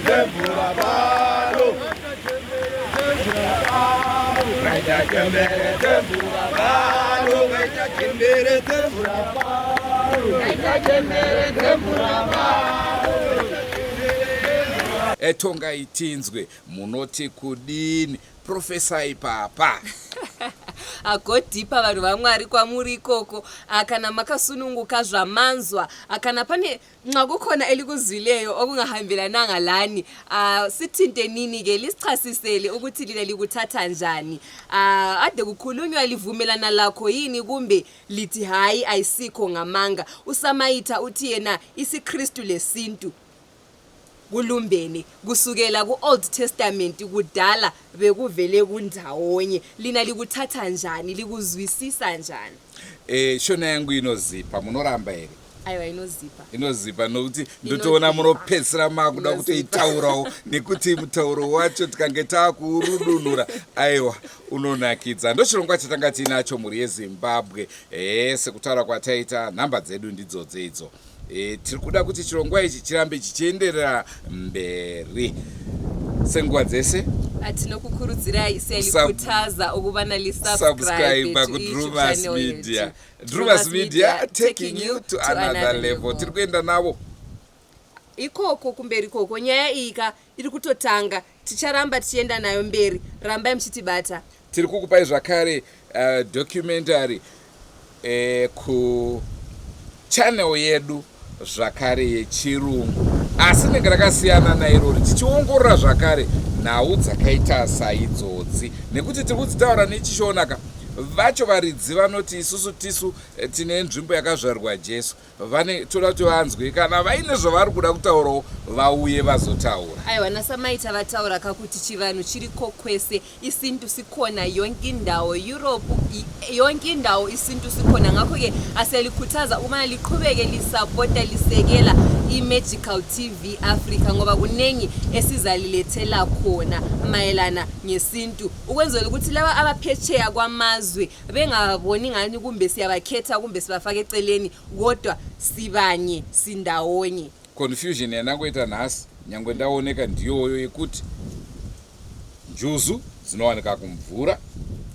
dzemvura pano paita chembere dzemvura pano paita chembere dzemvura pano. Tongai tinzwe munoti kudini Profesa ipapa. Agodipa vanhu vaMwari kwamuri ikoko. Kana makasununguka zvamanzwa, kana pane nxa kukhona elikuzwileyo okungahambelananga lani, sithinte nini-ke lisichasisele ukuthi lina likuthatha njani. Ade kukhulunywa livumelana lakho yini kumbe lithi hhayi ayisikho ngamanga. USamayitha uthi yena isiKhristu lesintu kulumbene kusukela ku-Old Testament kudala bekuvele kundawonye. Lina likuthatha njani, likuzwisisa njani? Shona yangu inozipa munoramba here? Aiwa, inozipa. Inozipa nokuti ndotoona munopedzisira makuda kutoitaurawo nekuti mutauro wacho tikange taakuurudunura, aiwa, unonakidza. Ndochirongwa chatanga tiinacho, mhuri yeZimbabwe. E, sekutaura kwataita, nhamba dzedu ndidzodzo idzo. E, tiri kuda kuti chirongwa ichi chirambe chichienderera mberi senguva dzese. Tinokukurudzirai, siyalikhuthaza ukubana lisubscribe kuDrumas Media. Drumas Media, taking you to another level. Tiri kuenda navo ikoko kumberi ikoko. Nyaya iyi ka iri kutotanga, ticharamba tichienda nayo mberi. Rambai muchitibata. Tiri kukupai zvakare documentary kuchannel yedu zvakare yechirungu, asi rinenge rakasiyana nairori, tichiongorora zvakare nhau dzakaita saidzodzi, nekuti tiri kudzitaura nechishonaka. Vacho varidzi vanoti isusu tisu tine nzvimbo yakazvarwa Jesu. Vane toda kuti vanzwe kana vaine zvavari kuda kutaurawo, vauye vazotaura. Aiwa, nasamaita vataura kakuti chivanhu chiriko kwese, isintu sikhona yonke indawo, Europe yonke indawo isintu sikhona. Ngakho-ke asiyalikhuthaza ukubana liqhubeke lisapota, lisekela i-Magical TV Africa, ngoba kuningi esizalilethela khona mayelana ngesintu, ukwenzela ukuthi laba abaphetsheya kwamazwe bengaboni ngani kumbe siyabakhetha kumbe sibafaka eceleni, kodwa sibanye, sindawonye. Confusion yandangoita nhasi, nyangwe ndaoneka, ndiyoyo yekuti njuzu dzinowanika kumvura.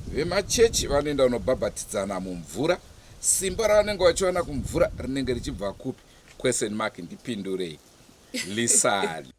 Vemachechi vanoenda kunobhabhatidzana mumvura. Simba ravanenge vachiwana kumvura rinenge richibva kupi? Question mark. Ndipindurei lisali.